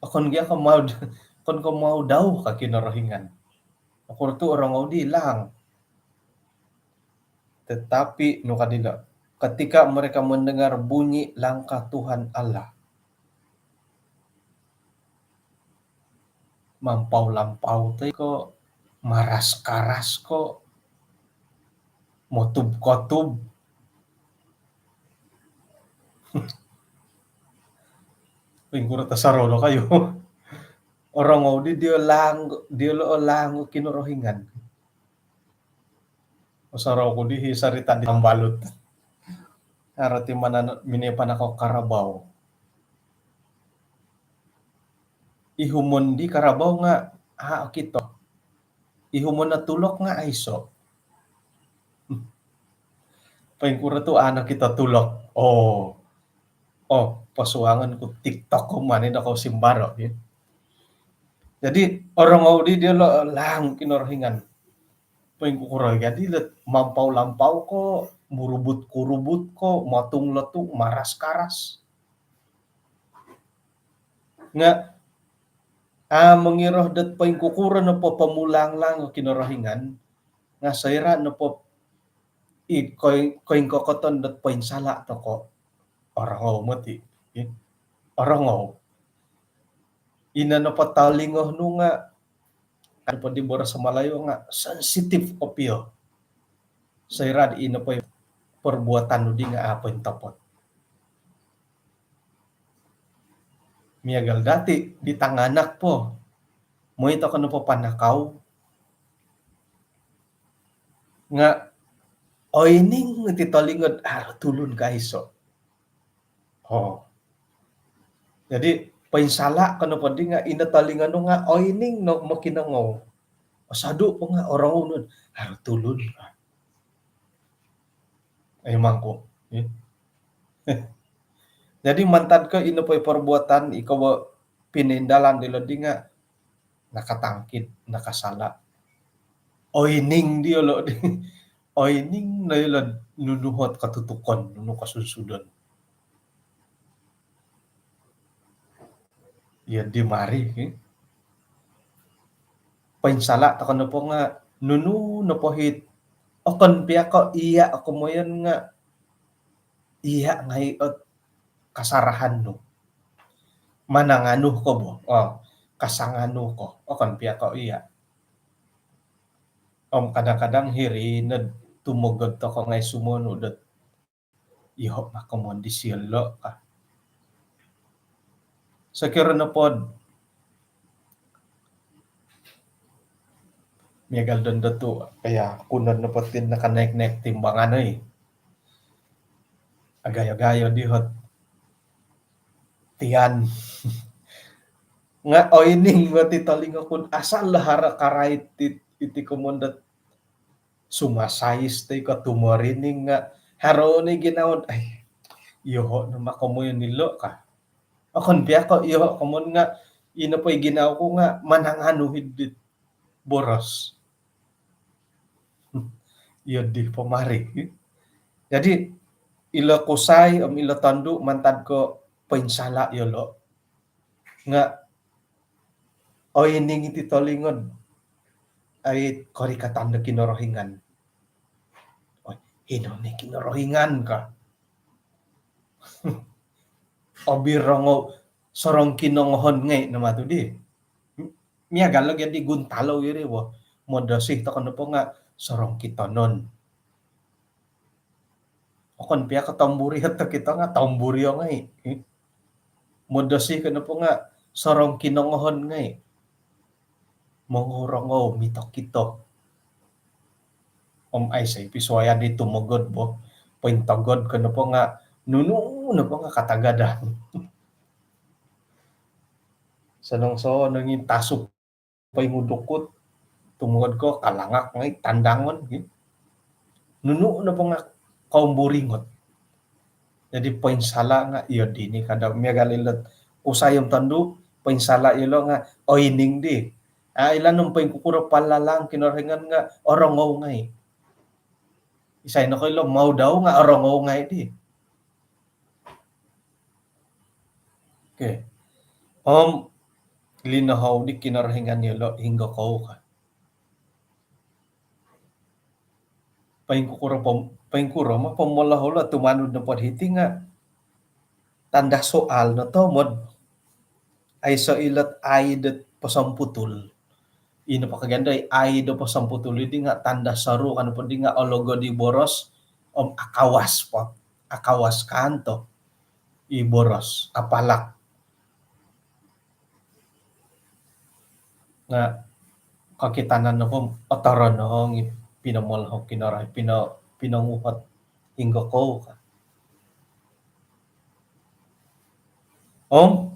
Okon gia ko' mau, okon ko' mau dau ka Kinorohingan. Okuro tu' orongou di laang. Tetapi nu ka dilo', ketika mereka mendengar bunyi langkah Tuhan Allah, mampau-lampau toi ko' maras-karas ko' motub-kotub. Ingkuro tasaro no kayu. Orongou di diolo' laang, diolo' laang Kinorohingan. Osorou ku di hi sarita' di tambalut. Arati mana minoi panakau karabau. Ihumon di karabau nga' a' okito. Ihumon o tulok nga' aiso'. Poingkuro tu' a' nokito tulok. Oo. Oo, posuangon ku TikTok ku mani do kou simbaro' gi. Jadi orongou di diolo' laang Kinorohingan. Poingkukuro gaddi lo mampau-lampau ko', murubut-kurubut ko', motung-lotung, maras-karas. Nga' a' mongiro dot poingkukuro nopo pomulaang-laang Kinorohingan nga' soira' nopo i koing-, koingkokoton dot poinsala' toko', orongou moti'. Orongou. Ino nopo tolingo nu nga' kan po di boros Malayu nga' sensitif kopio. Soira' di ino po perbuatan nu di nga' a' pointopot. Miagal dati' di tanganak po. Moi toko' nopo panakau nga' oining ti tolingo do tulun ka aiso'. Oo. Jadi poinsala' ko nopo di nga' ino tolingo nu nga' oining no mokinongou. Osodu' po nga' orongou nu haro tulun ka. Ai mangku. Jadi mantad ko ino po i perbuatan iko bo pinoindalan dilo' di nga' nakatangkid, nakasala'. Oining diolo' di. Oining no ilo' nunu ot katutukon, nunu kosunsudon. Iyo di mari, ki. Poinsala' toko' nopo nga' nunu nopo hit okon pia ko' iya' o komoyon nga' iya' ngai' ot kasarahan nu. Mananganu ko bo. Oo, kasanganu ko. Okon pia ko' iya'. Om kadang-kadang hiri nod tumogod toko' ngai' sumonu dot iyoho' makaman disio lo' ka. Sokiro nopod miagal dondo tu' kaya kunon nopo ti nakanaik-naik timbangan oi. Agayo-gayo dihot tian. Nga' oining moti tolingo kun asal lo haro karait iti komon dot sumasais toi ko tumorining nga' haro ni ginawo, ai, iyoho' no ma komoyon ilo' ka. Okon pia ko' iyoho' komon nga' ino po i ginawo ku nga' mananganu hidit boros. Iyo di pomari. Jadi ilo kusai om ilo tondu' mantad ko poinsala' iyolo' nga' oining iti tolingo dot ai korikatan do Kinorohingan. Oi, hino ni Kinorohingan ka. Obirongou, sorongkinongohon ngai' no ma tu di. Miagal lagi di guntalou iri bo. Modosi toko nopo nga' sorongkitonon. Okon pia ko tomburio tokito nga' tomburio ngai'. Modosi ko nopo nga' sorongkinongohon ngai'. Mongorongou mitokito. Om aiso i pisuayan di tumogod bo. Pointogod ko nopo nga' nunu nopo nga' katagadan. Sonong-sonong i tasup poingudukut, tumogod ko kalangak ngai' tandangon gi. Nunu nopo nga' koumburingot. Jadi poinsala' nga' iyo dini kada miagal ilo kusai om tondu', poinsala' iyolo' nga' oining di. A' ilo no poingkukuro palalang Kinorohingan nga' orongou ngai'. Isai no koilo mau dau nga' orongou ngai' di. Okey. Om linohou di Kinorohingan iyolo' hinggo kou ka. Poingkuro pom-, poingkuro ma pomolohou lo tumanud nopo hiti nga' tanda soal no tomod. Aiso ilot ai dot posomputul. Ino po kagian dai ai do posomputul di nga' tanda soru kan po di nga' ologod i boros om akawas po. Akawas kanto i boros apalak. Nga' kokitanan nopo otoron no ngi' pinomolohou Kinorohingan, pino-, pinonguhot hinggo kou ka. Om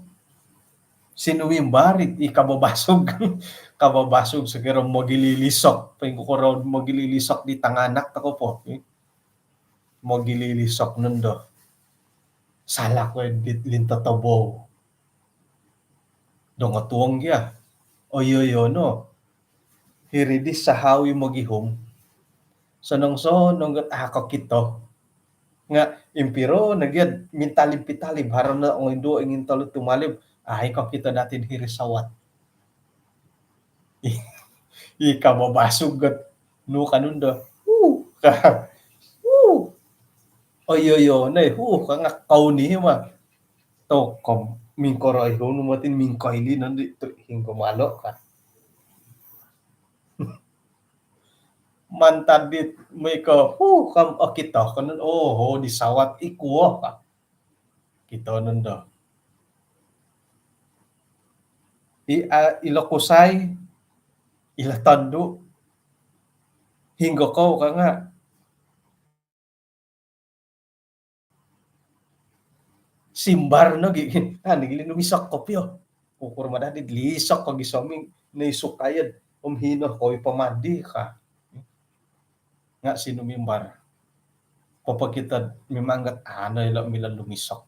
sinumimbar i kababasug. Kababasug sokiro mogililisok, poingkukuro mogililisok di tanganak toko po. Mogililisok nondo. Salak ko di lintotobou. Dongotuong gia. Oyo-oyo no. Hiri di sahau i mogihum. Sonong-sonong got a' kokito. Nga' impiro no gia mintalib-pitalib, haro no ongoinduo ingin tolu tumalib, a' i kokito dati hiri sawat. I kababasug got nu kanu ndo. Huh, ka. Huh. Oyo-oyo no i, huh, ka nga' kou ni ma. Tokom mingkoro i hunu matin mingkoili nondi tu hinggo malo' ka. Mantad dit miko, huh, kam okito ko nondo, oho, di sawat i kuo ka. Kito nondo. I, a, ilo kusai, ilo tondu', hinggo kou ka nga'. Simbar nogi, a, nogi linumisok kopio. Ukur madadi lisok ko gisom i, noisuk ayod, om hino kou i pomadi ka. Nga' sinumimbar. Popokito mimang got a' no ilo milo lumisok.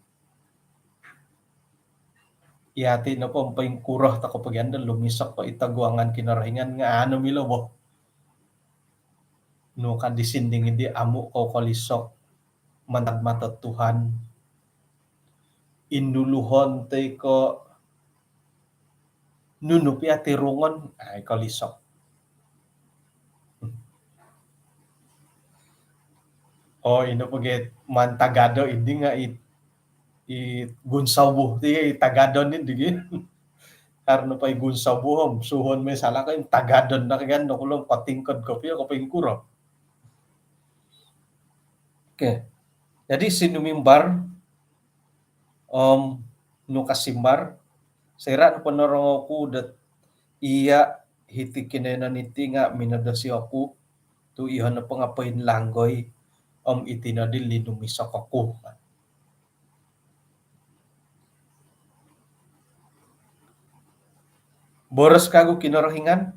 Iyati' nopo poingkuro toko pogi ando lumisok ko i toguangan Kinorohingan nga' a' no milo bo. Nu ka di sinding di amu' kou kolisok mantad mato Tuhan. Induluhon toi ko' nunu pia tirungon, ai kolisok. Oo, ino pogi maan tagado idi nga' i, i gunsobu ti i tagado ni digi. Karna po i gunsobu om suhuon mai salak ko i tagadon no kagian do kulong patingkod kopio ko poingkuro. Okey. Jadi sinumimbar om nu kasimbar, soira' nopo norongou ku dot iya' hiti kinoiyonon iti nga' minodosi oku tu' iyoho' nopo nga' poinlanggoi om iti noddi linumisok oku. Boros kagu Kinorohingan,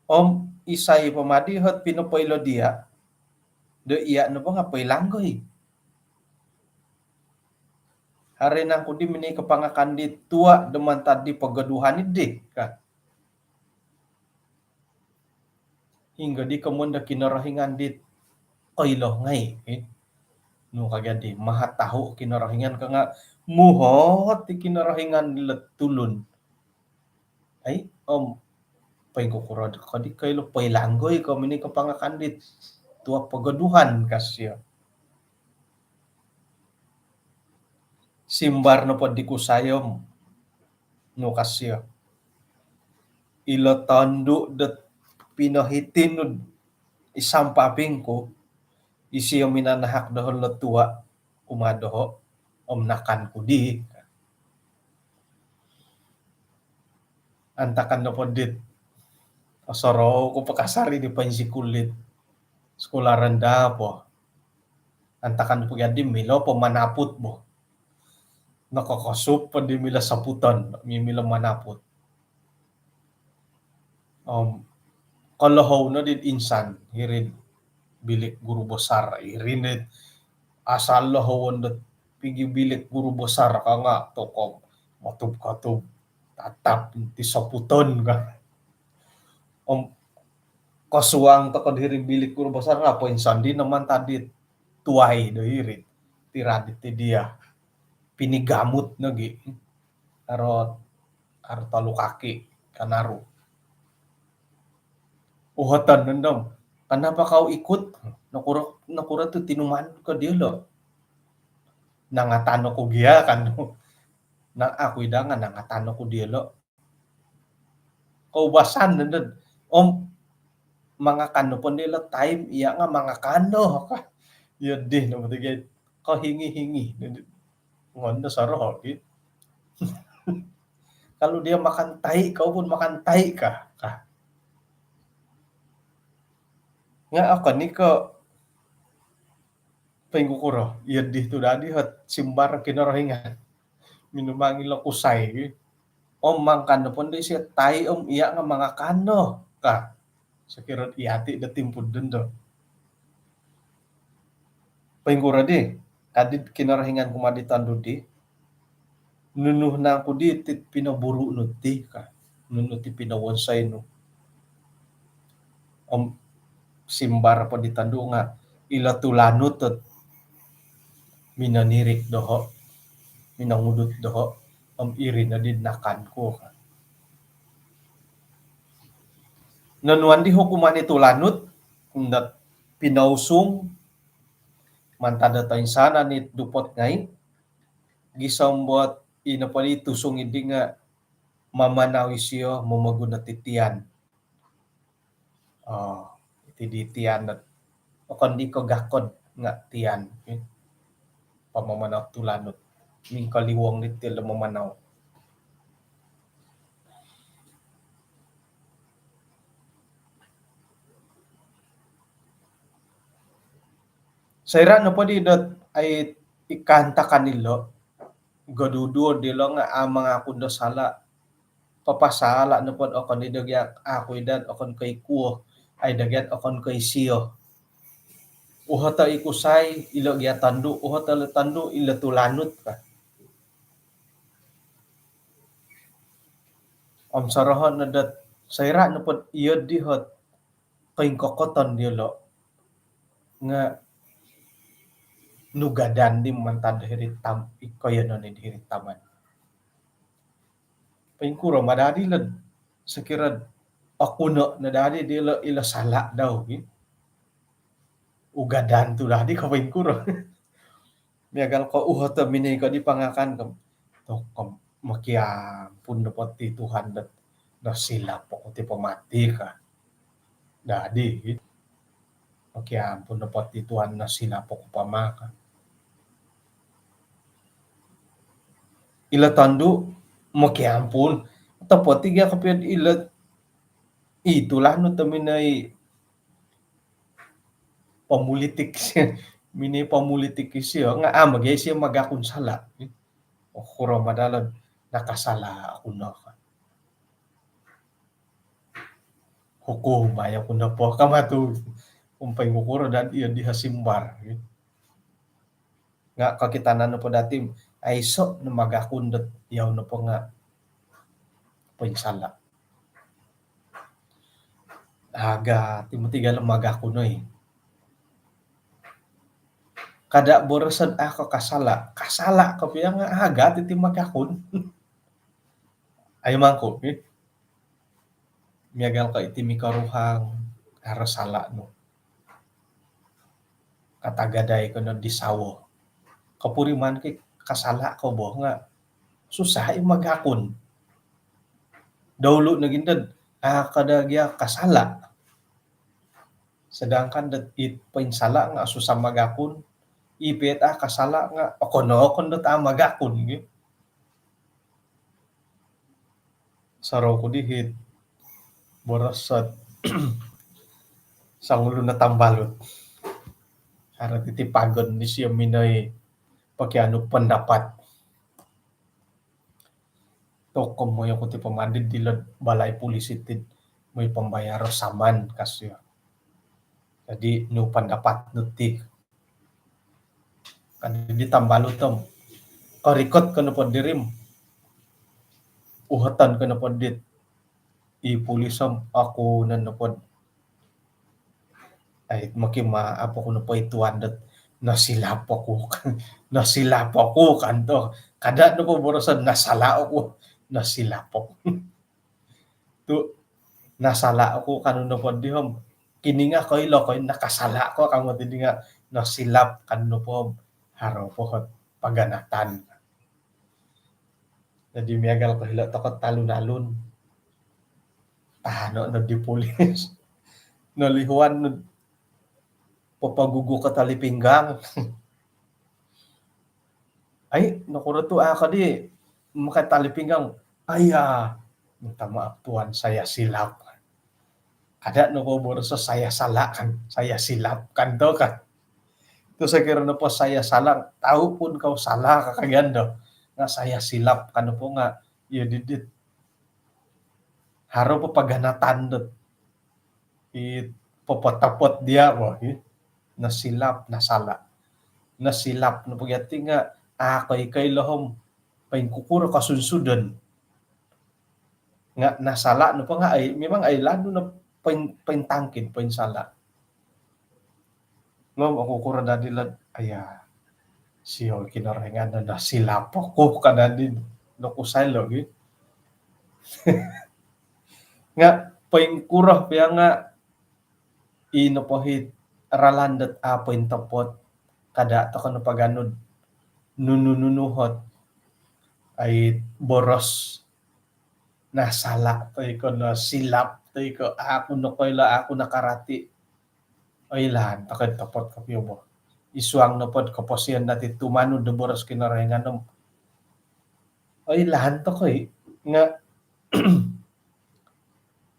om isai po madi hot pinopoilo diya', do iya' nopo nga' poilanggoi. Haro nangku di minoi kapangakan di tua' do mantad di pogoduhan iddi ka. Hinggo di komoyon do Kinorohingan dit koilo ngai', eh. Nu ka gia di maha tahu Kinorohingan ka nga' muhot di Kinorohingan dilo tulun. Ai, om poingkukuro ko di koilo, poilanggoi ko minoi kapangakan dit tua' pogoduhan ka sio. Simbar nopo di kusai om nu ka sio, ilo tondu' dot pinohiti nu'd i sampaping ku, isio minanahak doho' lo tua' kumaa doho' om nakan ku di. Antakan nopo dit osorou ku pakasari di poinsikul dit sekolah rendah po. Antakan po gia di milo po manaput bo. Nokokosup po di milo soputon, mi-, milo manaput. Om kolohou no di insan hiri'd bilik guru besar, iri no asal lohou dot pigi bilik guru besar ka nga' tokou motub-kotub tatap ti soputon ka. Om kosuang toko diri bilik guru besar nga' poinsan di no mantad di tuai do hiri, ti radit ti diya'. Pinigamut nogi'. Haro, haro tolu kaki kanaru. Uhoton nondo om, "Kenapa kau ikut? Nokuro, nokuro tu tinumanud ko diyolo'?" "Nangatan oku gia," ka nu. Na, aku id nga' nangatan oku diyolo'. Koubasan nondo om mangakan nopo dilo taim iya' nga' mangakan no ka. Iyo di nopo ti gia kohingi-hingi. Ngondo soroho' ki. "Kalau dia makan tai, kau pun makan tai kah?" ka. Nga' okon i ko' poingkukuro, iyo di tu dadi hot simbar Kinorohingan. Minumangilo kusai ki. Om mangakan nopo di sio tai om iya' nga' mangakan no ka. Sokiro iyati' do timpu dondo. Poingkuro di, ka di Kinorohingan kumaa di tondu' di, "Nunu nangku di ti pinoburu' nu ti ka? Nunu ti pinowonsoi nu?" Om simbar po di tondu' nga', "Ilo tulanut ot minonirik doho', minongudut doho', om iri no di nakan ku," ka. Nonuan di hukuman i tulanut, nga' pinousung mantad do toinsanan i dupot ngai', gisom dot ino po di tusung iddi nga' mamanau isio momoguno ti tian. Oo, iti di tian dot okon di ko' gakod nga' tian, eh. Pamamanau tulanut. Mingkoliwong di tian do mamanau. Soira' nopo di dot ai i kaantakan ilo', goduduo dilo' nga' a' mangaku do sala'. Papasala' nopo dot okon i do gia aku id dot okon ko' i kuo, ai do gia okon ko' i sio. Uhoto' i kusai, ilo' gia tondu', uhoto' ilo' tondu', ilo' tulanut ka. Om soroho' no dot soira' nopo dot iyo di hot koingkokoton diyolo' nga' nugadan di mantad hiri'd tam-, i koiyonon id hiri'd taman. Poingkuro ma dadi lo'd sokiro okuno' no dadi dilo' ilo' sala' dau ki. Ugadan tu dadi ko' poingkuro. Miagal ko' uhoto' minoi ko di pangakan ko', toko' mokiampun nopo ti Tuhan dot nosilap oku ti pamati ka. Dadi, mokiampun nopo ti Tuhan nosilap oku pama ka. Ilo tondu', mokiampun, topot i gia kopio ilo, i tulanut do minoi pamulitik, minoi pamulitik isio, nga' a' ma gia isio magakun sala'. Okuro ma dadi lo'd nakasala' oku no ka. Hukum ayo ku nopo kama tu. Umpai ngukuro dan iyo diha simbar. Nga' kokitanan nopo dati, aiso' no magakun dot iyau nopo nga' poinsala'. Aga ti mutiga lo magakun oi. Kada' boroson a' ko kasala'. Kasala' ko pia nga' aga ti ti magakun. Ai mangku, eh. Miagal ko iti mikoruhang, haro sala' nu. Katagadai ko no di sawo. Kopuriman ki kasala' ko bo nga' susah i magakun. Daulu nogi ndod, a' kada' gia kasala'. Sedangkan dot it poinsala' nga' susah magakun. I pia it a' kasala' nga' okon-okon dot a' magakun gi. Sorou ku dihit boros dot songulun o tambalut. Haro titi pagon disio minoi pokianu pendapat. Tokom moyo ku ti pomandid dilo'd balai polis iti'd moi pombayar o saman kasio. Jadi nu pendapat nu ti. Kan di tambalut om. Korikot ko nopo diri om. Uhoton ko nopo dit i polis om aku nan nopo. Ai, maki ma apa ku nopo ituan dot nasilap aku. Nasilap aku kan to. Kada' nopo boroson nasala' aku. Nasilap aku. Tu' nasala' aku kanu nopo dihom. Kini nga' koilo ko nakasala' ko kamu ti di nga' nasilap kanu nopo haro po hot paganatan. Jadi miagal ko hilo' toko talun-alun. Tahano' no di polis. Nolihuan no papagugu ko tali pinggang. Ai, nokuro tu' a' ko di makai tali pinggang. Aiya, minta maaf tuan, saya silap. Kada' nopo boroso saya salah kan, saya silap kan to kan. Tu' sokiro nopo saya salah, tahu pun kau salah ka kagian do. Nga' saya silap kan nopo nga' iyo didit. Haro po paganatan dot i popotopot dia' bo, i. Nasilap, nasala'. Nasilap nopo gia ti nga' a' ko i koilo hom poingkukuro kosunsudon. Nga' nasala' nopo nga' ai, memang ai lanu no poin, pointangkin, poinsala'. Lom aku kuro dadi lad, aiya, sio Kinorohingan no nasilap aku ka dadi no kusai lo gi. Nga' poingkuro pia nga' i nopo hit ralan dot a' pointopot, kada' toko no paganud nunu-nunu hot ai boros nasala' toi ko' nasilap toi ko' a' ku nokoilo, a' ku nakarati. Oilaan toko i topot kopio bo. I suang nopo'd koposion dati tumanud do boros Kinorohingan om oilaan toko i nga'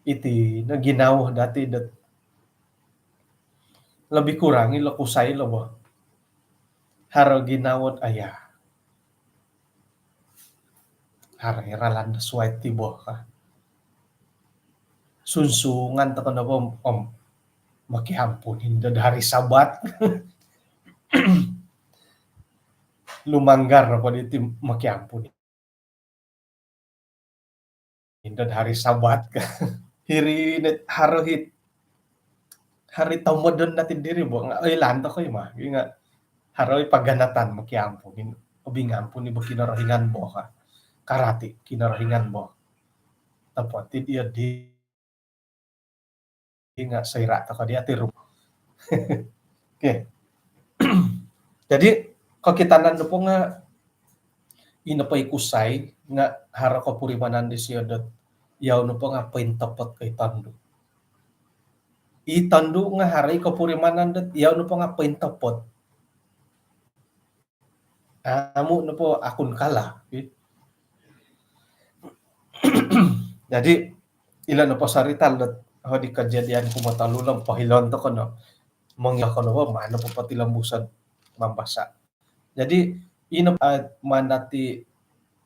iti no ginawo dati dot lebih kurang ilo kusai lo bo. Haro ginawo dot aiya, haro i ralan do suai ti bo ka. Sunsungan toko nopo om, om makiampun indo do hari Sabat. Lumanggar nopo diti makiampun indo do hari Sabat ka. Hiri no haro hit, haro i tomodon dati diri bo nga' oilaan toko i ma. Nga' haro i paganatan makiampun. Obingampun i bo Kinorohingan bo ka. Karati Kinorohingan bo. Topot i dia di nga' soira' toko dia ti rum. Okey. Jadi kokitanan nopo nga' i nopo i kusai nga' haro kopurimanan disio dot iyau nopo nga' pointopot ko i tondu'. I tondu' nga' haro i kopurimanan dot iyau nopo nga' pointopot. Amu' nopo akun kala. Jadi ilo nopo sarita dot hodi kajadian kumotolu lo pohilon toko no. Mongilo ko nopo maan nopo potilombuson mambasa'. Jadi ino maan dati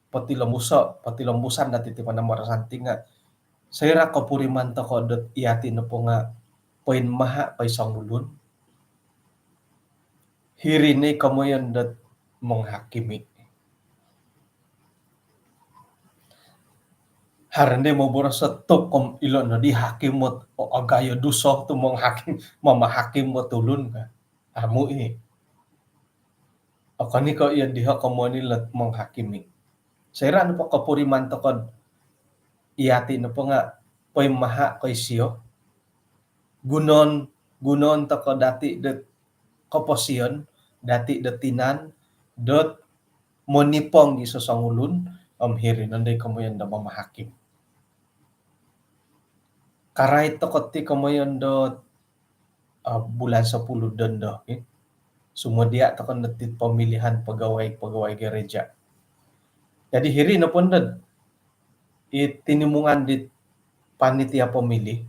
potilombuso, potilombusan dati ti panambarasan ti nga' Soira' kopuriman toko' dot iyati' nopo nga' poinmaha' koi songulun, hiri' no i komoyon dot menghakimi. Haro no i moboros dot, tok, om ilo' noddi hakim ot, o, agayo dusa tu' menghakim, mamahakim ot tulun ka. Amu' i'. Okon i' ko' iyo diho' komoyon ilo'd menghakimi. Soira' nopo kopuriman toko'd iyati' nopo nga' poinmaha' koi sio, gunoon, gunoon toko' dati' dot koposion dati' dot tinan dot monipong i sosongulun, om hiri' nondo i komoyon do mamahakim. Karait toko' ti komoyon dot, ah, bulan sepuluh dondo, eh. Sumodia' toko' no ti pemilihan pegawai-pegawai gereja. Jadi hiri' nopo nondo'd i tinimungan dit panitia pemilih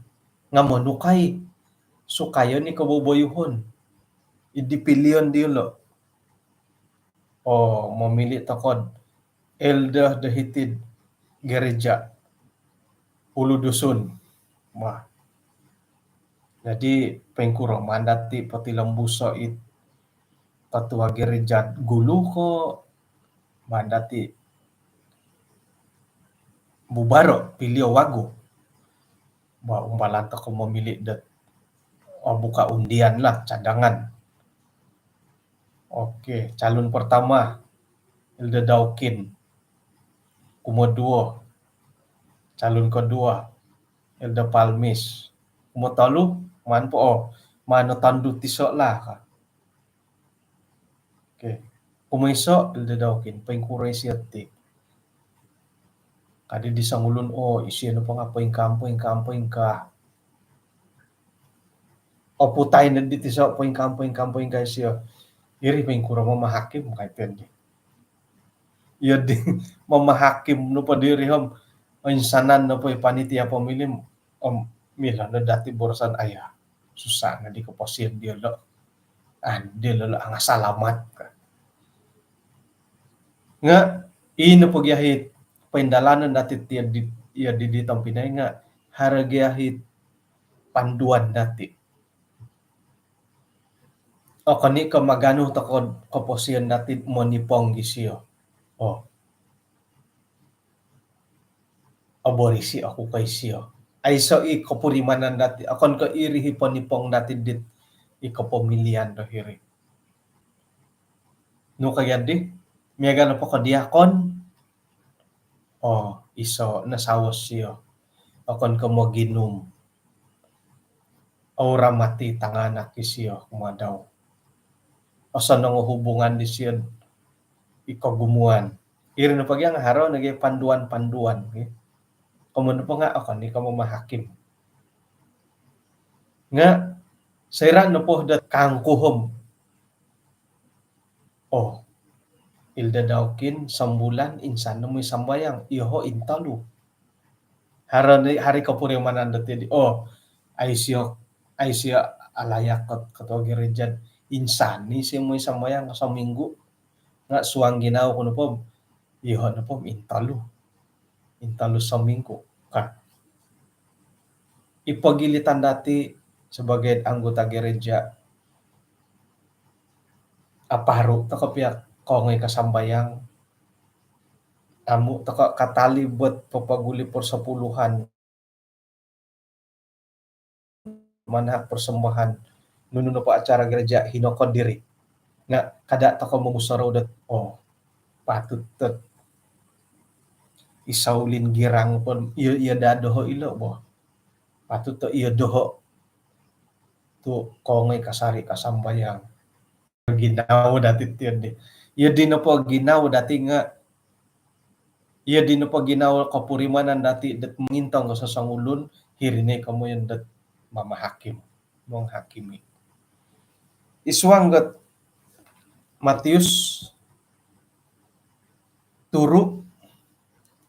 nga' monukai, sukayon i koboboyuhon, i dipilion diyolo'. Oo, momili' toko'd elder do hiti'd gereja Ulu Dusun. Wah. Jadi poingkuro maan dati' potilombuso' it ketua gereja gulu ko' maan dati' bubaro', pilio' wagu. Ba, umbalan toko' momili' dot, oh, buka undian lah, cadangan. Okey, calon pertama, Elder Daukin. Kumoduo, calon kedua, Elder Palmis. Kumotolu, maan po, oh, maan no tondu' tiso' lah ka. Okey. Kumoiso', Elder Daukin, poingkuro isio ti? Kadi di songulun, oo, isio nopo nga' poingkaa, poingkaa, poingkaa. Oputai noddi tiso', poingkaa, poingkaa, poingkaa isio. Iri poingkuro mamahakim, ka i' pia di. Iyo di, mamahakim nopo diri om oinsanan nopo i panitia pemilih om milo no dati' boroson, aya, susah noddi koposion diyolo'. An, diyolo' lo' nga' salamat ka. Nga' ino pogi ahit poindalanon dati' ti iyo di, iyo di, di tompinai nga' haro gi ahit panduan dati'. Okon i' ko' maganu toko' koposion dati' monipong disio. Oo. Oborisi' oku ko' isio. Aiso' i kopurimanan dati', okon ko' iri i ponipong dati' dit i kopomilian do hiri. Nu ka jadi, miagal nopo ko' diakon, oo, iso' no sawo sio. Okon ko' moginum. Ourmati tanganak isio kumaa dau. Osonong o hubungan disio i kogumuan. Iri nopo gia nga' haro nogi panduan-panduan, ki. Komoyon nopo nga' okon i' ko' mamahakim. Nga' soira' nopo dot kangku om, oo, Elder Daukin, sombulan insan no moi sambayang, iyoho' intolu. Haro ni, haro i kopurimanan dati' di, oo, a' isio, a' isio alayak kot, ketua gereja, insan ni isio moi sambayang sominggu. Nga' suang ginawo ku nopo, iyoho' nopo intolu. Intolu sominggu ka. I pogilitan dati' sebagai anggota gereja, aparu' toko' pia kongoi kasambayang, amu' toko' katalib dot popoguli' persepuluhan, manahak persembahan, nunu nopo acara gereja hinonggo diri. Nga' kada' toko' momusorou dot, oo, patut dot i Saulin Girang po, iyo, iyo daa doho' ilo' bo. Patut dot iyo doho' tu' kongoi kasari' kasambayang. Ginawo dati' ti iyo di. Iyo di nopo ginawo dati' nga', iyo di nopo ginawo kopurimanan dati' dot mongintong ko sosongulun, hiri no i komoyon dot mamahakim, menghakimi. I suang dot Matius turu'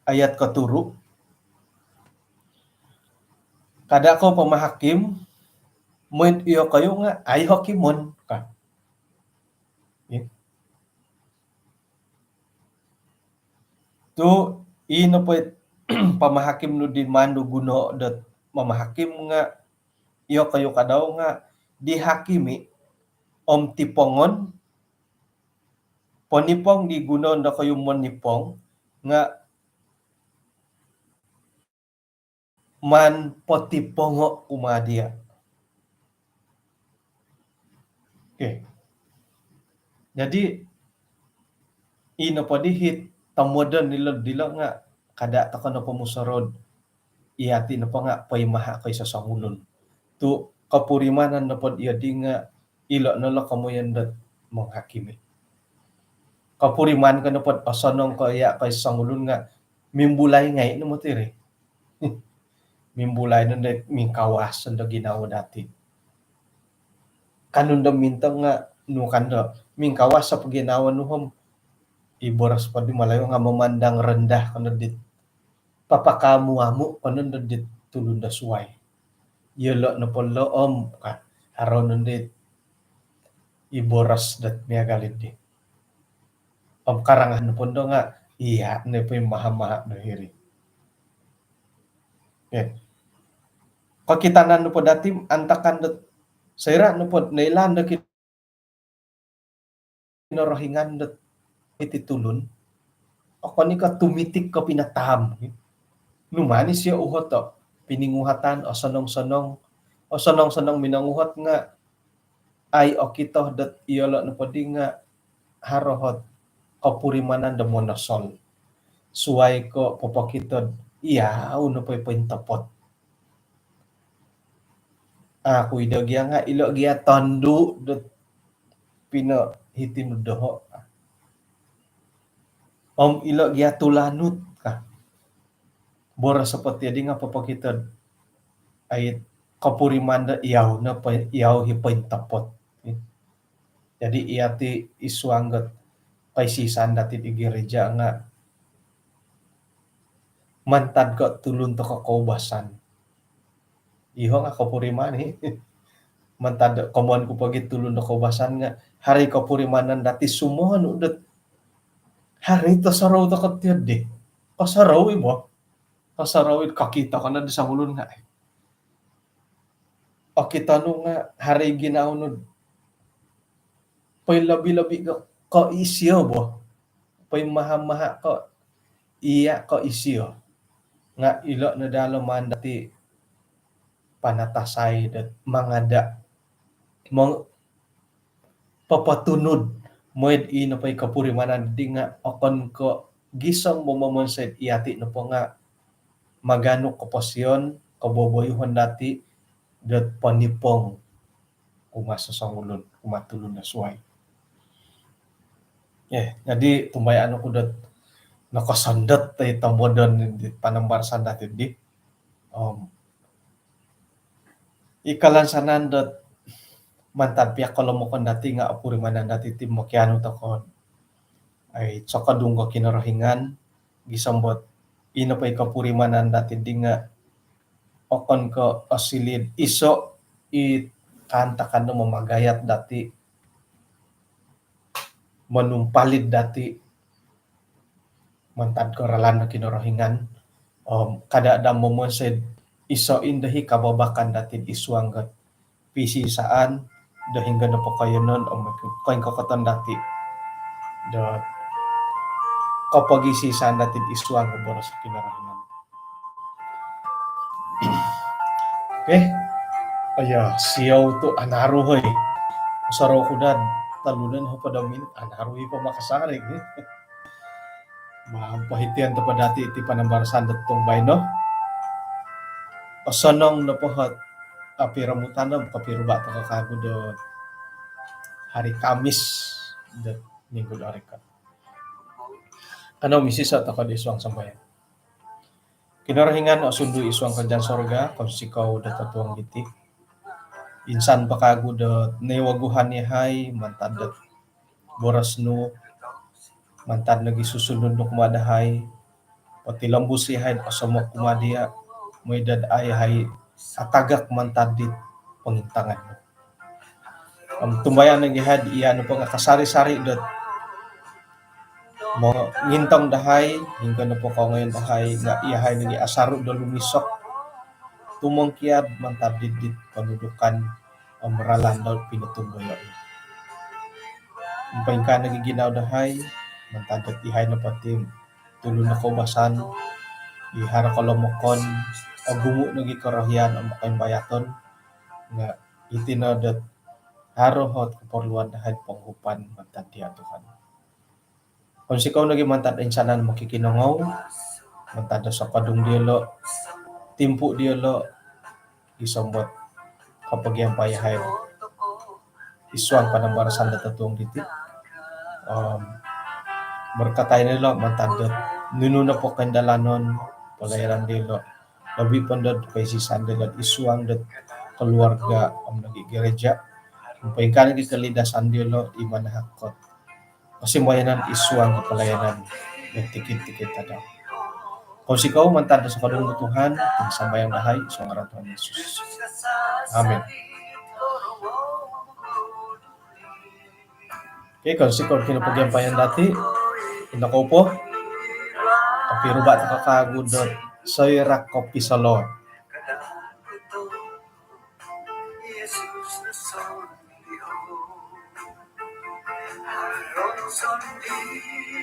ayat koturu', kada' kou pamahakim, moi'd iyokoyu nga' ai hakimon ka. Tu' ii nopo i pamahakim nu di maan do guno dot mamahakim nga iyokoyu kadau nga dihakimi om tipongon, ponipong di guno dokoyu monipong nga maan potipongo kumaa dia. Okey. Jadi ino po dihit tomodon dilo, dilo nga kada tokou nopo musorou. Iyati nopo nga poimaha ko iso songulun. Tu kopurimanan nopo diyo di nga ilo no lo komoyon dot menghakimi. Kopuriman ko nopo osonong ko iya ko iso songulun nga mimbulai ngai no moti ri. Mimbulai no dot mingkawas do ginawo dati. Kanu do mintong nga nu kando mingkawas apa ginawo nu om iboros po di Malayu nga memandang rendah kando dit papakamu-amu kando dit tulun do suai. Iyolo nopo lo om ka haro no dit iboros dot miagal di. Om karangan nopo do nga iya no po maha-maha do hiri. Okey. Kokitanan nopo dati antakan dot soira nopo noilaan do Kinorohingan dot iti tulun. Okon i ko tumitik ko pinataam. Numanis iyo uhoto. Pininguhatan, osonong-sonong. Osonong-sonong minonguhot nga ai okito dot iyolo nopo di nga haro ot kopurimanan do monosol. Suai ko popokito dot iyau nopo i pointopot. Aku ido gia nga ilo gia tondu dot pino hiti nu doho. Om ilo gia tulanut ka. Boros seperti di nga popokito dot ai kopuriman do iyau nopo, iyau i pointopot. Jadi iyati isuang dot kaisisan dati di gereja nga mantad ko tulun toko koubasan. Iho nga kopuriman i. Mantad komoyon ku pogi tulun do koubasan nga haro i kopurimanan dati sumonu dot haro i tosorou toko tiodi. Kosorou i bo. Kosorou i kokito ko no di songulun nga. Okito nu nga haro i ginawo nu. Poinlobi-lobi ko, ko isio bo. Poinmaha-maha ko iya ko isio. Nga ilo no daa lo maan dati panatasai dot mangada. Mong- popotunud mooi do i nopo i kopurimanan di nga okon ko gisom bo momonsoi do iyati nopo nga maganu koposion, koboboyuhon dati dot ponipong kumaa sosongulun, kumaa tulun do suai. Eh, jadi tumbayaan oku dot nokosondot toi tomodon di panambarasan dati di. Om i kalansanan dot mantad pia kolomokon dati nga opurimanan dati ti mokianu toko. Ai, sokodung ko Kinorohingan, gisom bo dot i nopo i kopurimanan dati di nga okon ko osiliu do iso i kaantakan do mamagayat dati, monumpalid dati mantad ko ralan do Kinorohingan. Om kada daa momonsoi do iso indo i kababakan dati id suang dot pisisaan do hinggo nopo koiyonon om koingkokoton dati do kopogisisaan dati id suang do boros Kinorohingan. Okey. Aya, siou tu anaru hoi. Sorou ku daa tolu no hopod o minit, anaru i po makasari. Mampahitian toko dati iti panambarasan dot tung baino. Osonong nopo ot kopiromutan om kopiruba toko kagu do hari Kamis do minggu do rikot. Kanou misiso toko id suang sambayang. Kinorohingan osundu id suang kerajaan sorga, kounsikou do totuong diti. Insan po kagu do noiwoguhan yahai mantad do boros nu, mantad nogi susunun nu kumaa dahai, potilombus yahai do osomok kumaa dia, mooi do aa yahai atagak mantad dit pongintangan nu. Om tumbayaan nogi yahai do iya nopo nga kasari-sari dot mongintong dahai, hinggo nopo kongoyon dahai nga iyahai nogi asaru do lumisok tumongkiad mantad didit pontudukan om ralan do pinotumboyo. Om poingkaa nogi ginawo dahai mantad dot iyahai nopo ti tulun do koubasan, i haro kolomokon, ogumu nogi korohian om koimbayaton, nga iti no dot haro ot keperluan dahai ponguhupan mantad dia Tuhan. Kounsikou nogi mantad insanan mokikinongou, mantad do sokodung diolo, timpu diolo, gisom dot kopogiampai yahai id suang panambarasan do totuong diti. Om berkatai no ilo mantad dot nunu nopo koindalanon pelayanan diolo, lobi po dot koisisan diolo id suang dot keluarga om nogi gereja. Om poingkaa nogi kolidasan diolo di manahak dot kosimbayanan id suang pelayanan dot tikid-tikid tadau. Kounsikou mantad do sokodung Tuhan, sambayang dahai id suang ngaran Tuhan Yesus. Amin. Okey, kounsikou kinopogiampayan dati, ino kou po. Tapi rubat kakagu dot soira kopi solo.